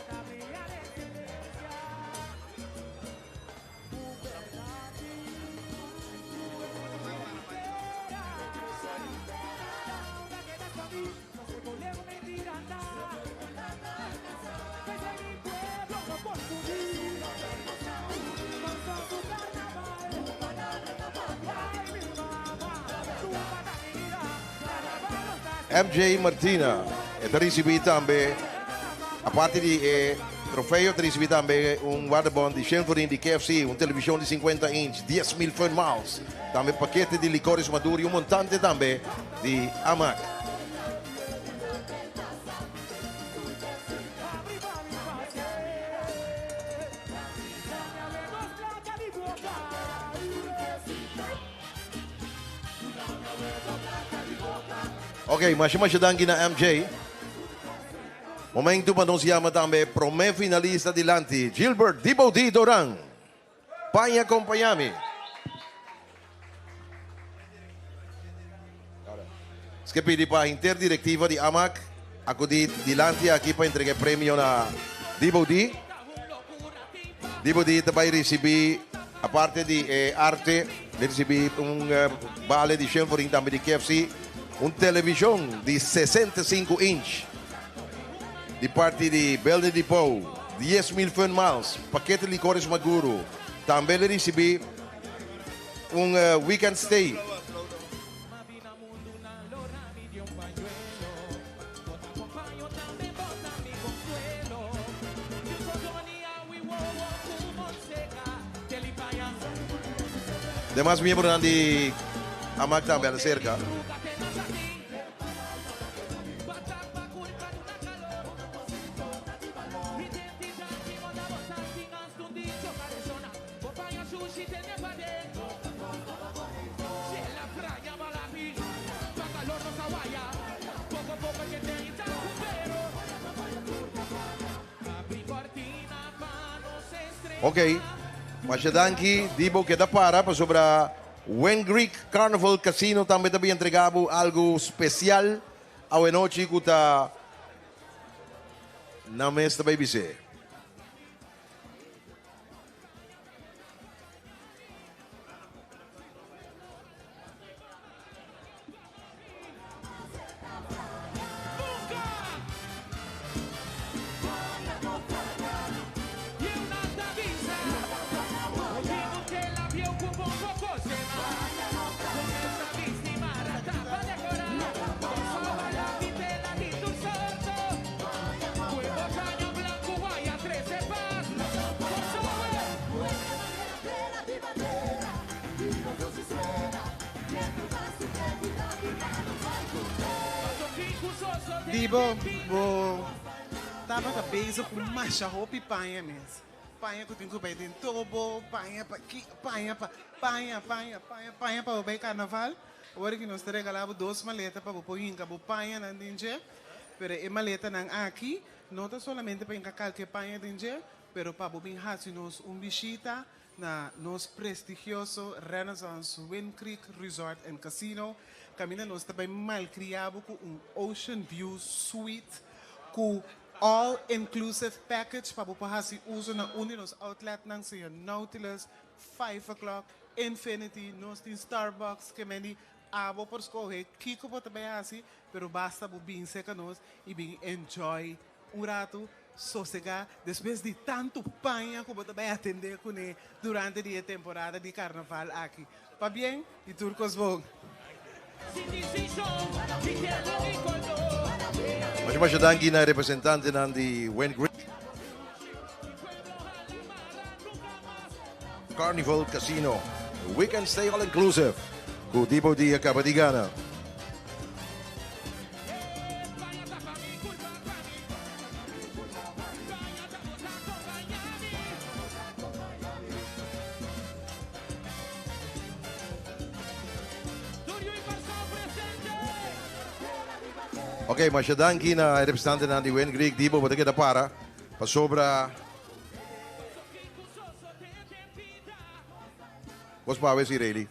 MJ Martina e ta ricibi tambe, aparte di e trofeo, ta ricibi tambe un waardebon di 100 florin di KFC, un television di 50 inch, 10,000 Fun Miles, tambe pakete di licores Maduro y un montante tambe di Amak. Ok, masha masha danki na MJ. Momento pa nos yama tambe prome finalista dilanti, Gilbert Dibodi Doran. Paña acompañami. Es ke pidi pa inter directiva di Amak acudi dilanti aki pa entrega e premio na Dibodi. Dibodi ta bay ricibi, aparte di e arte, di ricibi un bale di shen florin tambe di KFC, un television di 65 inch di parti di Building Depot, 10,000 Fun Miles, pakete licores Maguro. Tambe le ricibi un weekend stay. Demas miembronan di Amak tambe a serka. Ok, masha danki di bo keda para pasobra Wen Greek Carnival Casino tambe ta bin entrega bo algo special awenochi cu ta nan mes ta bay bis'é. Dibo, bo tabata bezig ku masha hopi paña mes. Paña ku tin ku bai den tobo, paña pa ki, paña pa, paña, paña, paña, paña pa bo bai karnaval. Awor aki nos ta regala bo dos maleta pa bo por hinka bo pañanan den dje. Pero e maletanan aki no ta solamente pa hinka kalke paña den dje, pero pa bo bin hasi nos un bishita na nos prestigioso Renaissance Wind Creek Resort and Casino, kaminda nos ta bai malkriá bo ku un Ocean View Suite ku all inclusive package pa bo por hasi uso na un di nos outletnan, sea Nautilus, Five O'Clock, Infinity, nos tin Starbucks, ke meni abo por skohe kiko bo ta bai hasi, pero basta bo bin serka nos i bin enjoy Un ratu sosegá despues di tantu paña ku bo ta bai atendé kuné durante di e temporada di karnaval aki. Pabien di tur kos bon! Masha masha danki na e representantenan di Wind Creek Carnival Casino Weekend Stay All Inclusive ku Dibo Dia kaba di gana. Ok, masha danki na e representantenan di Wind Greek Dibo bo ta keda para pasobra Bos pawe si Rayleigh.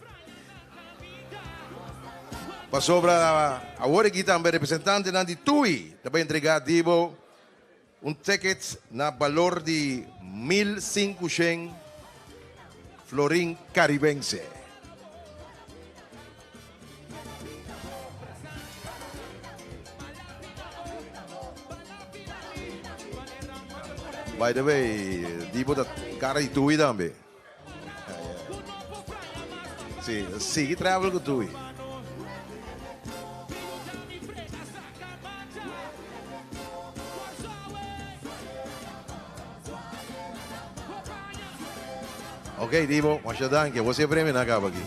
Pasobra awor aki tambe representantenan di TUI ta bay entrega Dibo un ticket na balor di 1500 florin Caribense. By the way, Dibo ta cara di TUI tambe. Sí, sigui travel ku Tui. Ok, Dibo, masha danki. Bo premio na kaba aki.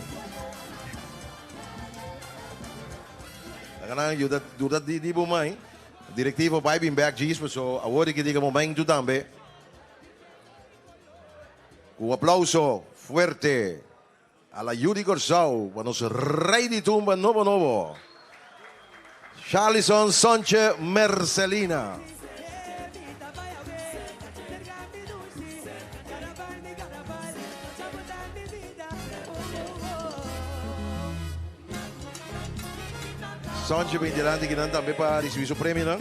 Nan yuda duda di Dibo mai. Directivo bai bin back djis, so awor di ki diga momento tambe. Ku aplauso fuerte a la yu di Kòrsou pa nos rei di tumba nobo nobo, Charlison Sonche Mercelina. Sonche bin dilanti kinan tambe pa risibi su premionan.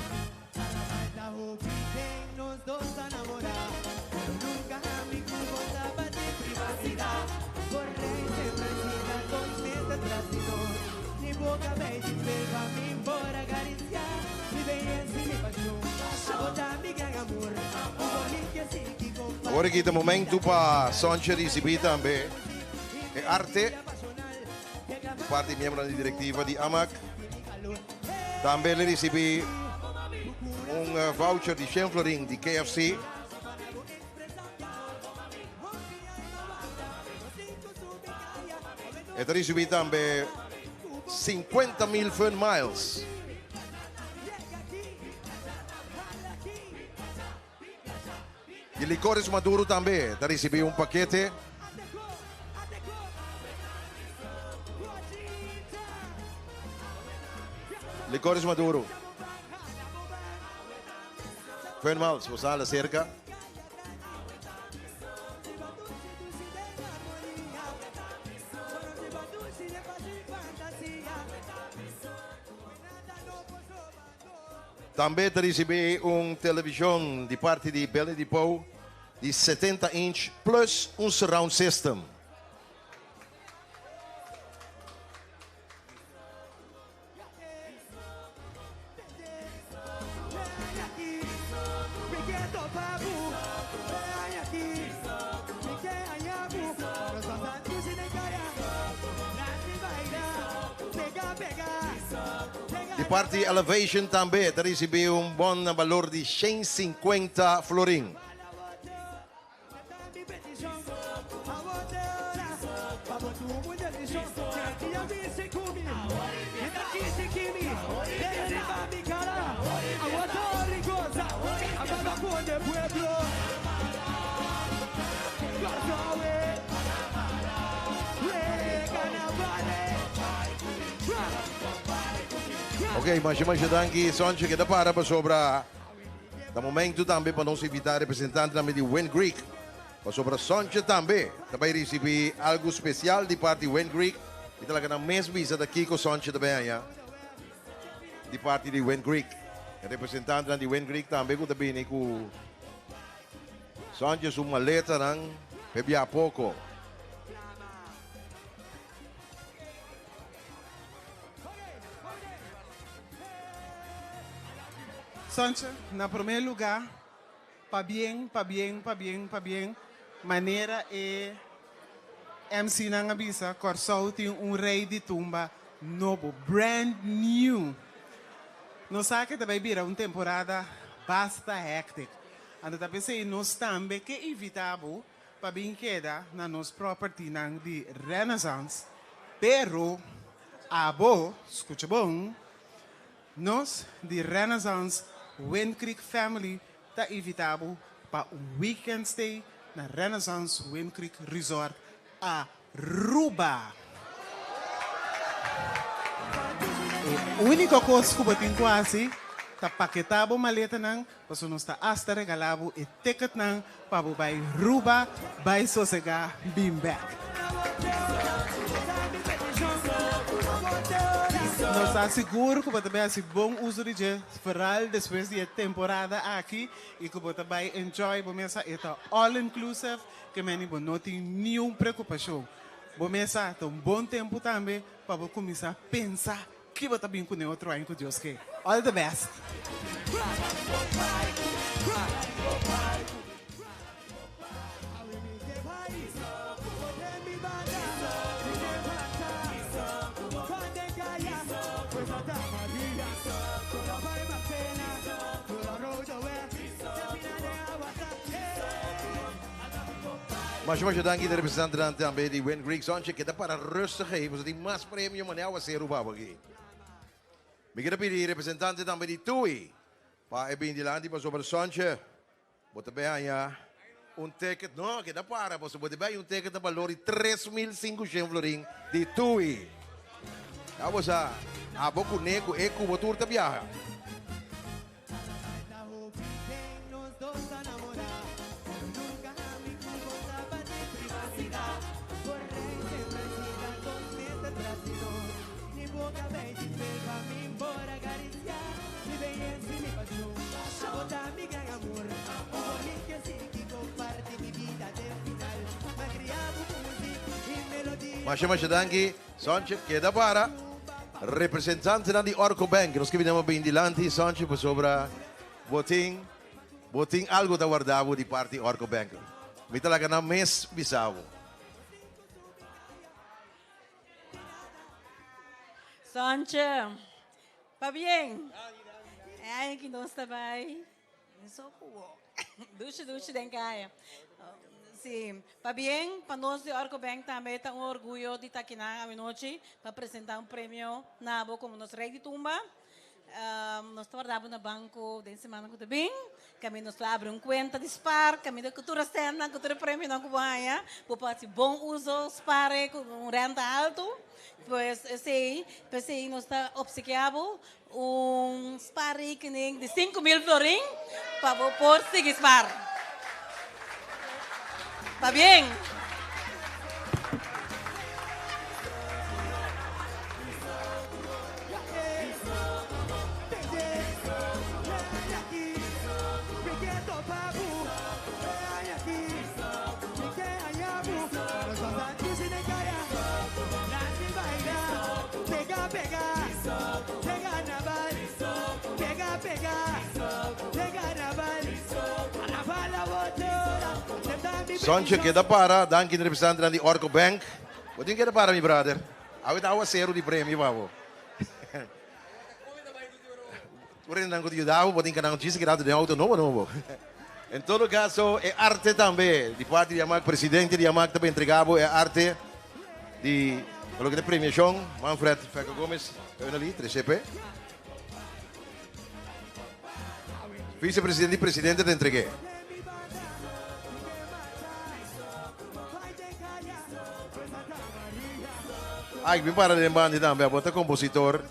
Awor aki ta momento pa Sonche ricibi tambe e arte di parti miembronan di directiva di AMAC. Tambe el ricibi un voucher di 100 florin di KFC. E ta risibí tambe 50,000 Fun Miles. Di Licores Maduro tambe ta risibí un pakete. Licores Maduro. Fun Miles, bo sala cerca. Tambe ta ricibi un television di parti di Belly di Pou di 70 inch plus un surround system. Di parti Elevation tambe ta ricibi un bon na balor di 150 florin. Ok, masha masha danki Sonche keda para pasobra ta momento tambe pa nos invita representante tambe di Wind Greek pasobra Sonche tambe ta bai ricibi algo special di parti Wind Greek y ta laga nan mes bisa ta kico Sonche ta bai haña di parti di Wind Greek. E representantenan di Wind Greek tambe cu ta bini cu Sonche su maletanan p'e bia poco. Sonche, na promé lugá, pabien, pabien, pabien, pabien, manera e MC nan a bisa, Kòrsou tin un rei di tumba nobo, brand new. Nos sa ke ta bai bira un temporada basta hectic, anto ta p'esei nos tambe ke invitá bo pa bin keda na nos propertynan di Renaissance, pero abo, skucha bon, nos di Renaissance Wind Creek Family ta invitá bo pa un weekend stay na Renaissance Wind Creek Resort Aruba. E úniko kos ku bo tin ku hasi ta paketá bo maletanan pasobra nos ta asta regalá bo e ticketnan pa bo bai Ruba bai sosegá bin bek. Nos ta sigur ku bo ta bai hasi bon uso di dje vooral despues di e temporada aki i ku bo ta bai enjoy bo mesa. E ta all inclusive ke meni bo no tin niun preokupashon. Bo mesa ta un bon tempu tambe pa bo kuminsá pensa Ki bo ta bin kuné otro aña ku Dios ke. All the best. Masha masha danki di representantenan tambe di Wind Creek Sonche keda para rustig ei pasobra tin mas premio mane awaseru pa bo aki. Mi keda pidi representante tambe di Tui pa e bin dilanti pasobra Sonche bo ta bay haña un ticket no keda para pasobra bo ta bay haña un ticket na balor di 3500 florin di Tui. Ya bo sa abo kuné ku e ku bo tur ta biaha. Masha masha danki Sonche keda para. Representantenan di Orco Bank, nos ke bini a bin dilanti Sonchi pasobra bo tin bo tin algo ta warda bo di parti Orco Bank. Mi ta laga nan mes bisa bo. Sonchi, pabien. E aña ki nos ta bai, mi so ku bo. Dushi dushi den kaya. Si. Pabien, pa nos di Orco Bank tambe ta un orguyo di ta akinan awenochi pa presenta un premio na bo como nos Rey di Tumba. Nos ta warda bo na banco den semana cu ta bin. Caminda nos lo abri un cuenta di spaar, caminda cu tur e centnan, cu tur e premionan cu bo haña, bo por haci bon uso, spaar e cu un renta halto. Pues esey, p'esey nos ta obsekia bo un spaarrekening di 5000 florin pa bo por sigui spaar. Pabien! Sontje keda para, danki na representantenan di Orco Bank. Bo tin keda para mi brother. Awe ta awaseru di premio pa bo. Tur hendenan ku ta yuda bo, bo tin kanan djis keda den auto nobo nobo. En todo caso, e arte tambe di parti di Amak, presidente di Amak ta entrega bo e arte di loke ta premiacion. Manfred Feco Gomez, ali, 3CP. Vicepresidente y presidente ta entregu'é. Ay, mi para den bandi tambe, abo ta compositor.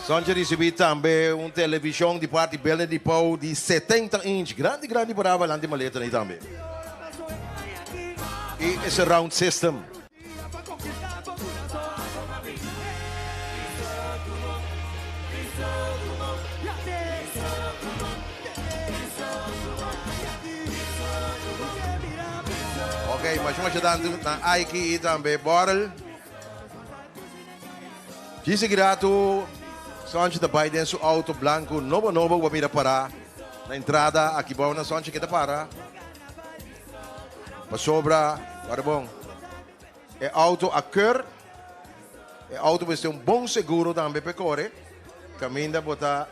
Sonja ricibi tambe un television di parti Belen di Pou di 70 inch. Grandi, grandi paraba lanti maleta ahí tambe. Y e surround system. Ok, mas masha danki na Aiki y tambe Borrel. Djis grato, Sonchi ta bai den su auto blanco nobo nobo ku mira para na entrada aki bou na Sonchi keda para. Pasobra, wara bon, e auto a keur, e auto mester un bon seguro tambe pa e kore. Kaminda bo ta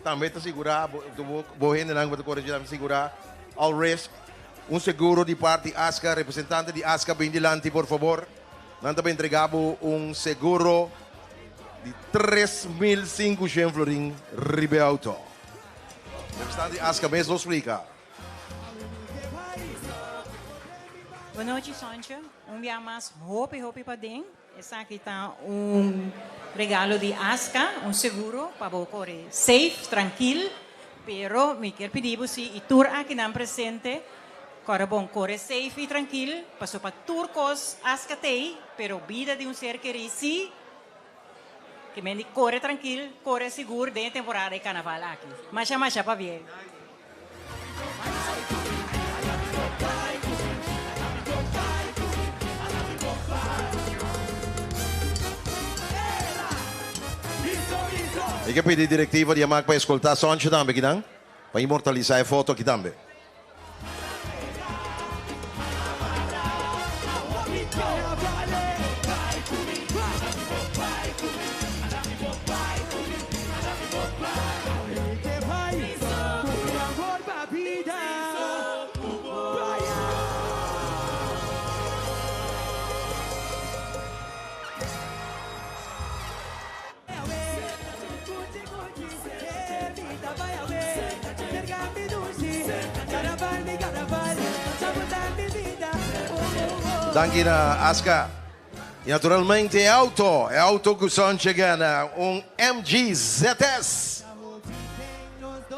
tambe ta sigurá, bo bo hendenan ku bo ta kore dje tambe ta sigurá all risk. Un seguro di parti Aska, representante di Aska bin dilanti por fabor. Nan ta entregá bo un seguro di 3500 florin riba e auto. Representante di Aska mes lo splika. Bon nochi Sontje, un bia mas hopi hopi paden. Esaki ta un regalo di Aska, un seguro pa bo kore safe, trankil. Pero mi kier pidi bo si i tur akinan presente kòrda bon kore safe i trankil, paso pa tur kos Aska t'ei, pero bida di un ser kerí si ke men di kore trankil, kore sigur den e temporada di karnaval aki. Masha masha pabia. Mi ke pidi direktiva di Amak pa eskoltá Sonche tambe kinan, pa inmortalisá e foto aki tambe. Danki na Aska. Y naturalmente e auto, e auto cu Sonche gana, un MG ZS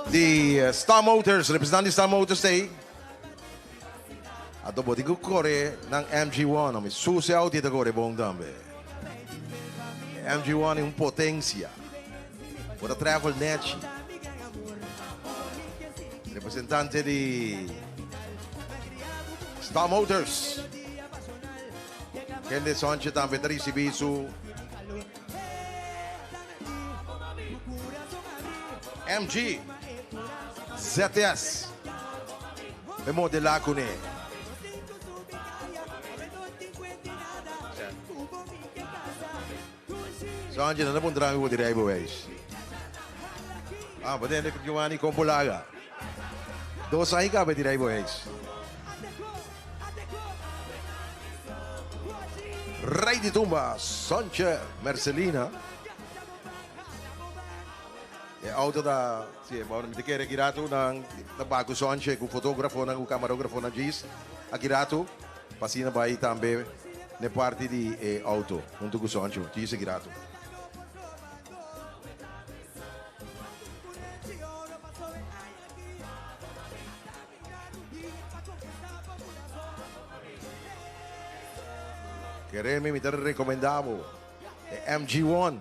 di Star Motors, representante di Star Motors ta ey. Anto bo tin cu core nan MG1, mi sucio auto ta core bon tambe. MG1 e un potencia. Bo ta travel nechi. Representante di. Star Motors. Kende Sontje tambe ta ricibi su MG ZS. E modela cune. Sontje, nan a puntra mi bo di rijbewijs. Ah, bo tende Giovanni con pulaga. Dos aña caba di rijbewijs. Rey di tumba, Sontje Mercelina. E auto ta, si, bueno, mi ta kere aki rato nan ta baku Sontje ku fotografonan, ku kamarografonan djis aki rato, pa asina bai tambe n'e parti di e auto hunto ku Sontje, djis aki rato. Keremi mi ta recomenda bo e MG One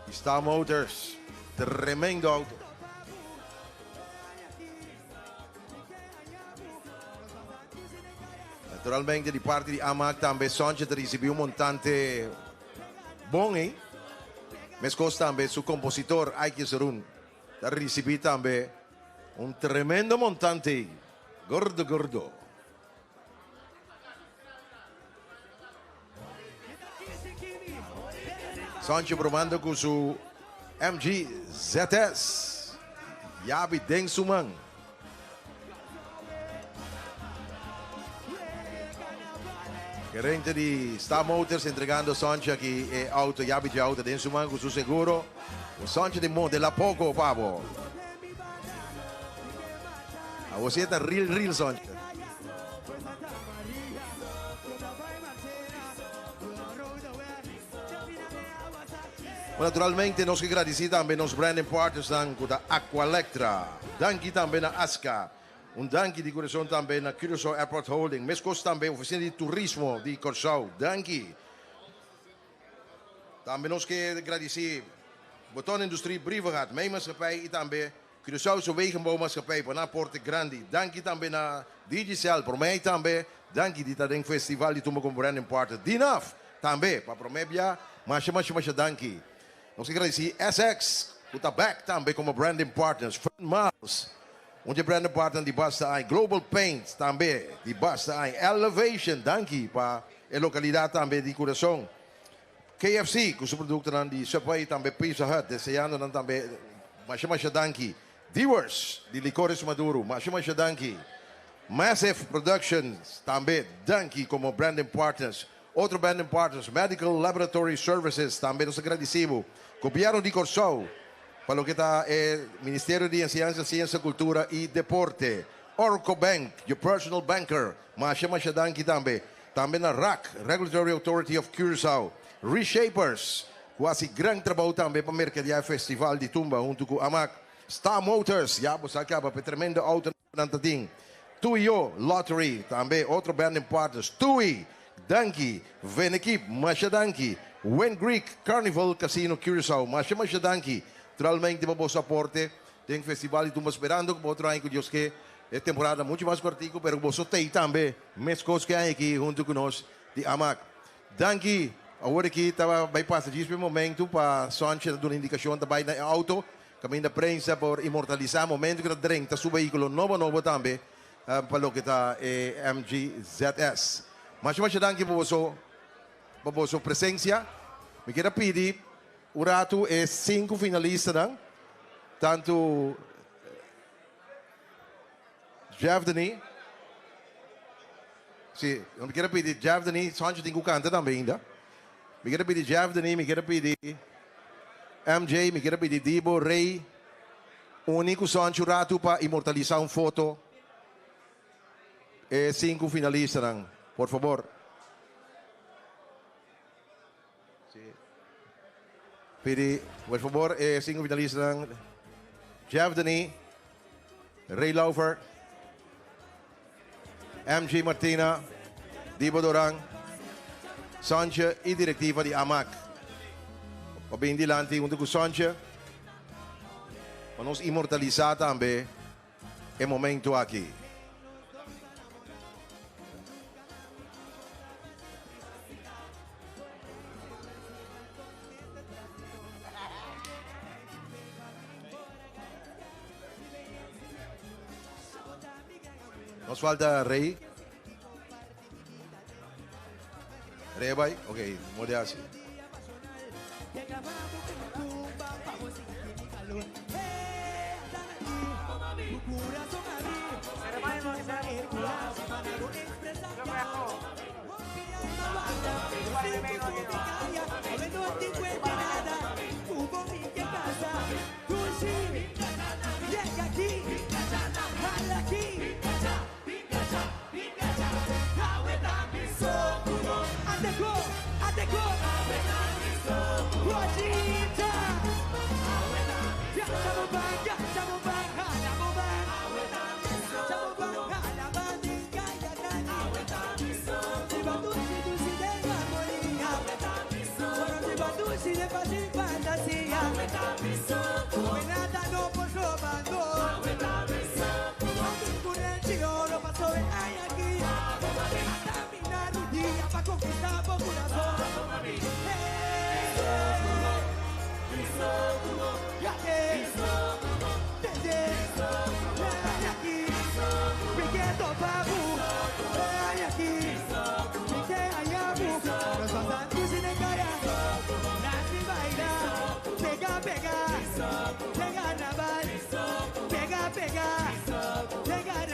di Star Motors. Tremendo auto. Naturalmente di parti di AMAC tambe Sontje ta ricibi un montante bon ey. Mescos tambe su compositor Ike Jesurun ta ricibi tambe un tremendo montante gordo gordo. Sancho bromando cu su MG ZS. Yabi den su man. Gerente di Star Motors entregando Sancho aki e auto, yabi di auto den su man cu su seguro. Sancho di modela poco, pabo. Awor si e ta real real Sontje. Bueno, naturalmente nos ke gradisí tambe nos branding partnersnan ku ta Aqualectra. Danki tambe na Aska. Un danki di kurason tambe na Curaçao Airport Holding. Meskos tambe Ofisina di Turismo di Kòrsou. Danki. Tambe nos ke gradisí Beton Industrie Brievengat, Mijnmaatschappij i tambe Curaçaose Wegenbouwmaatschappij pa nan aporte grandi. Danki tambe na Digicel, promé i tambe danki di ta den Festival di Tumba komo Branding Partner. Dinaf tambe pa promé bia masha masha masha danki. Nos ke gradisí SX ku ta bèk tambe komo Branding Partners, Fun Miles un dje Branding Partner di basta aña, Global Paint tambe di basta aña, Elevation danki pa e lokalidat tambe di Curaçao. KFC ku su produktonan di Subway tambe Pizza Hut deseando nan tambe masha masha danki. Dewars di Licores Maduro masha masha danki. Massive Productions tambe danki komo branding partners. Otro branding partners Medical Laboratory Services tambe nos ta gradisi bo. Gobièrnu di Kòrsou pa loke ta e Ministerio di Enseñansa, Siensia, Kultura i Deporte. Orco Bank, your personal banker, masha masha danki tambe. Tambe na rac, Regulatory Authority of Curaçao, Reshapers, ku hasi gran trabou tambe pa merkadeá e festival di tumba huntu ku Amak, Star Motors, ya bo sa kaba pa e tremendo auto nan ta tin, Tuyo Lottery, tambe otro branding partners, Tui, danki, Venekip, masha danki, Wind Greek Carnival Casino Curaçao, masha masha danki, naturalmente pa boso aporte den festival di tumba sperando ku bo otro aña ku Dios ke e temporada muchu mas kortiku pero ku boso tei tambe. Meskos ku e aña aki huntu ku nos di Amak. Danki! Awor aki ta bai pasa djis pa e momentu pa Sontje ta duna indikashon ta bai na e auto kaminda prensa por inmortalisá momentu ku ta drenta su vehíkulo nobo nobo tambe pa loke ta e MG ZS. Masha masha danki pa boso pa boso presensia. Mi kier a pidi un ratu e sinku finalistanan tantu Jeff Denis. Si, mi kier a pidi Jeff Denis, Sancho tin ku kanta tambe ainda. Mi kier a pidi Jeff Denis, mi kier a pidi MJ, mi kier a pidi Dibo, Rey, uni ku Sancho ratu pa inmortalisa un foto e sinku finalistanan, por fabor. Pidi por fabor e sinku finalistanan Jeff Denis, Ray Laufer, MG Martina, Dibo Doran, Sontje y directiva di AMAC. Pa bin dilanti hunto cu Sontje pa nos inmortalisa tambe e momento aki. Nos falta Rey. Rey a bai? Ok, morde hasi.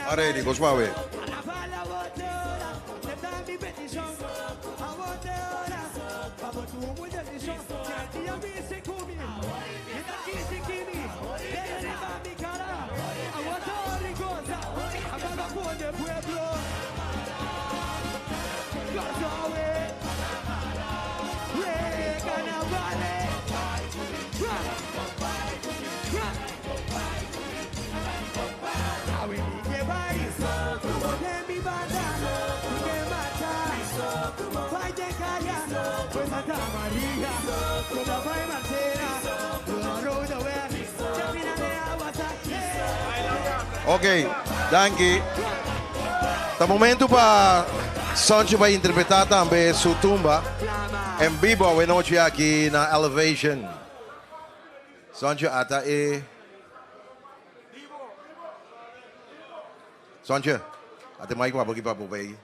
Aredi, kos wawe. Ok, danki. Ta momento pa Sonchi bai interpretá tambe su tumba en bibo awe nochi aki na Elevation. Sonchi ata e Sonchi, ata e mic pa bo aki pa bo bay.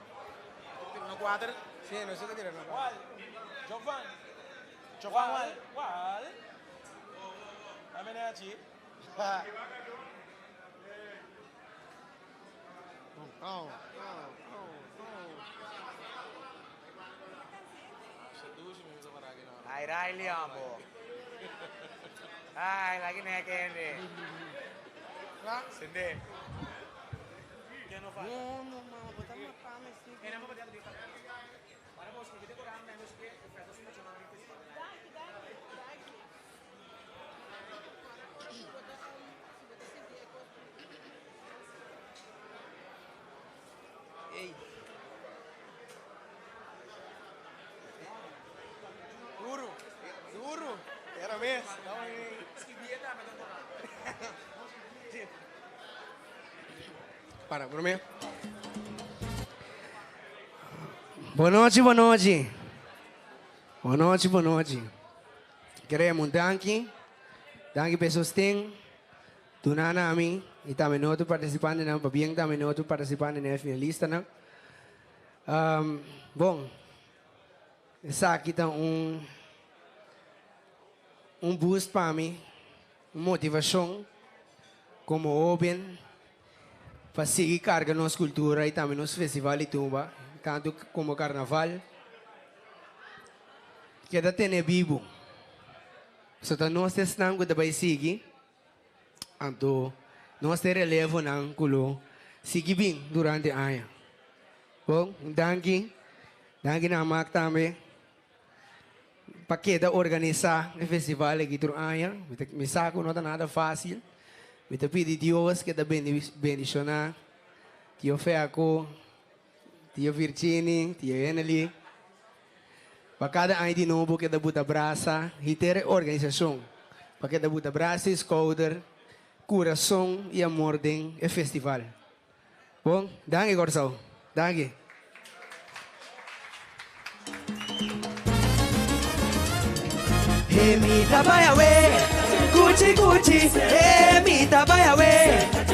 Ay, Riley, ambo. Ay, lagi nek hende. Sende. Duro, duro. Era mes. Para, promé. Bon nochi, bon nochi. Bon nochi, bon nochi. Queremos un danki. Danki pa e sosten. Duna na mi y tambe no otro participantenan, pabien tambe no otro participantenan e finalistanan. Bon, esaki ta un un boost pa mi, un motivacion como hoben pa sigui carga nos cultura y tambe nos festival di tumba, tanto como carnaval, keda tene bibo. So ta nos esnan cu ta bay sigui, anto nos ta e relevonan cu lo sigui bin durante aña. Bon, un danki, danki na Amak tambe pa keda organisa e festival aki tur aña. Mi ta mi sa cu no ta nada facil. Mi ta pidi Dios keda bendiciona Tio Feco, Tio Virgini, Tio Henely, pa kada aña di nobo keda buta brasa henter e organisashon, pa keda buta brasa i skouder, kurason i amor den e festival. Bon, danki Kòrsou. Danki. Hey mi ta bai awe, kuchi kuchi. Hey mi ta bai awe,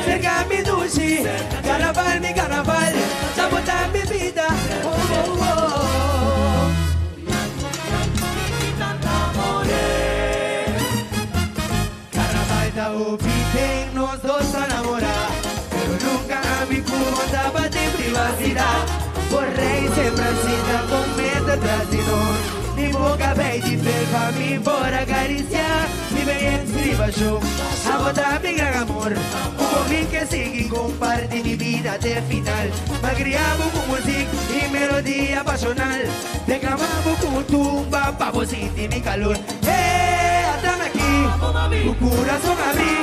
serka mi dushi. Carnaval mi carnaval. Tabay di fel pa mi por acariciar Mi belleza y pasión A mi gran amor Como mi que sigue compartir mi vida de final Magriamo con música y melodía pasional Declamamos con tumba pa' vos sentir mi calor ¡Eh! Atame aquí, tu corazón abrí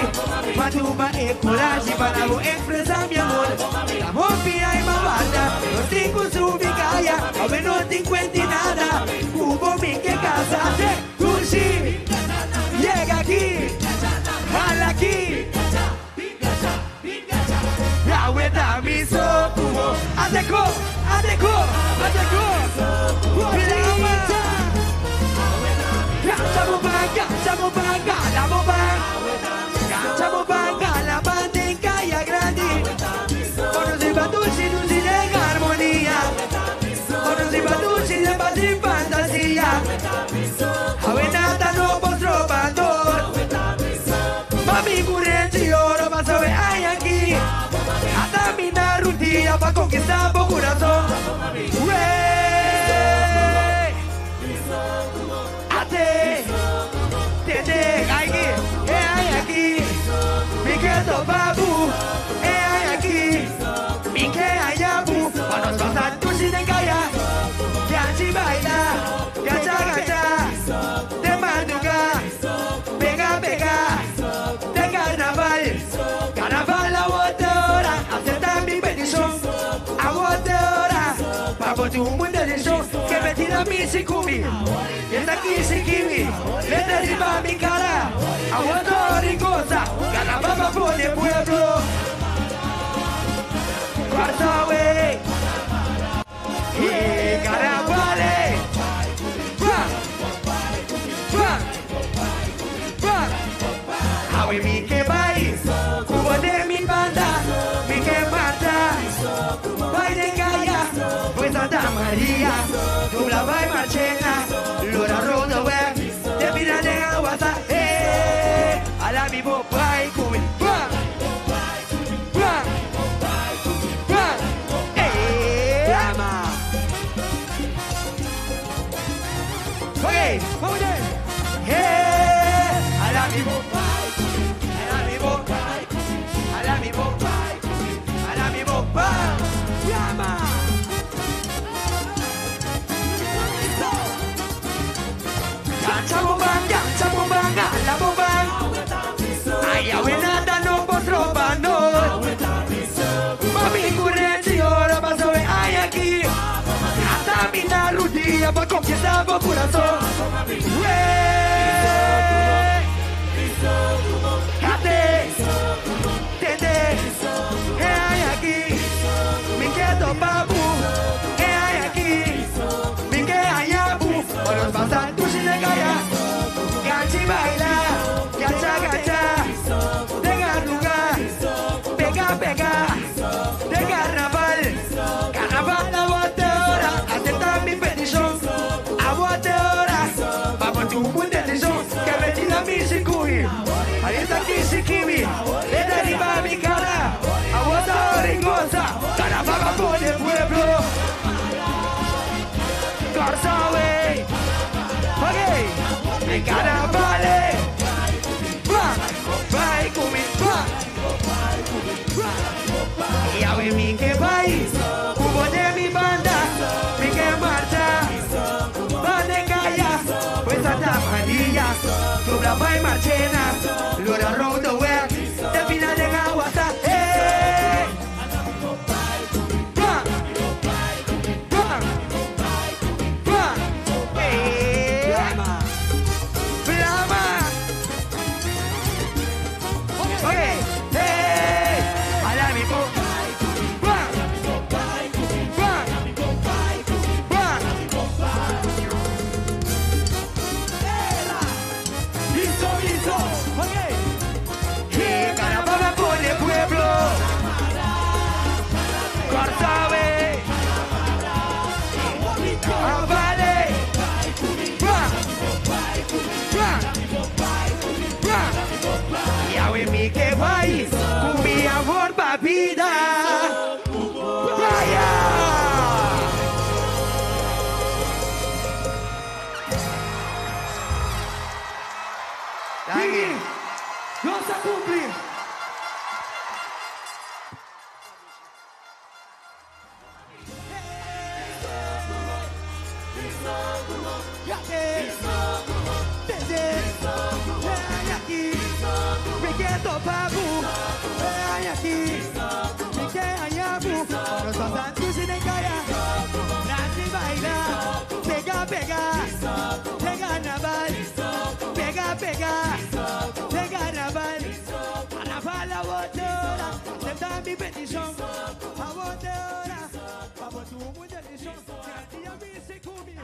Ma tumba e coraje para vos expresar mi amor La mopia y mabanda No tengo su calla, a ver no te encuentro nada Hubo mi que casa, Tushi Llega aquí, jala aquí La vuelta mi socubo Ateco, ateco, ateco Plama Gacha mo ba, gacha mo ba, gala mo ba Gacha mo ba, gala ba, de kaya grande Conoce pa dulce, dulce de armonía Conoce pa dulce, de paz y fantasía Avenata no postro bandor Mami currente oro pa saber ay aquí Hasta mi rutina pa conquistar po corazón Wey Ate Tete ay aquí ay aquí Mi quedo babu ay aquí Mi que ayabu Pa nos pasar tu sin calla Gachi baila Gacha gacha De madruga Pega pega De carnaval Carnaval a hora Acepta mi petición A hora Pa por tu mundo de show Que me tira mi sikumi Esta aquí sikimi Le derriba mi cara Aguanto ricosa Carnaval pa por el pueblo Cuarta way Yeah, carnavale Va Va Va Awe mi que vai Cubo de mi banda Mi que mata Vai de calla Pues Santa María Dubla vai marchena Lora rodo we De mira de aguasa Eh Ala mi bo pai kubi Va Va Va Eh Ama Ok, vamos allá. Eh, ala mi bo ala mi bo ala mi bo ala mi bo llama. Gacha bomba, gacha bomba, gala bomba. Ay, abuela, no postropa, no. Mami, currente, oro, paso, ay, aquí. Hasta mi narudía pa' conquistar por corazón. Wey. Ate, tete, ay, aquí. Mi quedo babu, ay, aquí. Mi que ayabu, o nos pasa tu sin calla. Gachi baila, gacha gacha, de garruga, pega pega, de carnaval, carnaval aguante ahora, acepta mi petición, aguante ahora, vamos tu un decisión, que me tira mi sikui, ahí está aquí sikiwi, le derriba mi cara, aguanta ricosa, carnaval va por el pueblo, Garza wey, ok, mi carnavale, va, vai con mi va. Y a ver mi que vai, cubo de mi banda, mi que marcha, va de calla, pues Santa María, Dubla vai marchena, Lora rodo we, de final de aguasa, eh. Va, va, va, eh. Flama. Ok, hey, ala mi bo, va, va, va. Listo, listo, ok. Que carnaval por el pueblo. Cortabe. Avale. Va, va, va. Y a ver mi que vai, con mi amor pa' vida. Vaya. te ora, acepta mi petición. Awor ta ora, pa bo tuma un decision. Dia mi se cumi.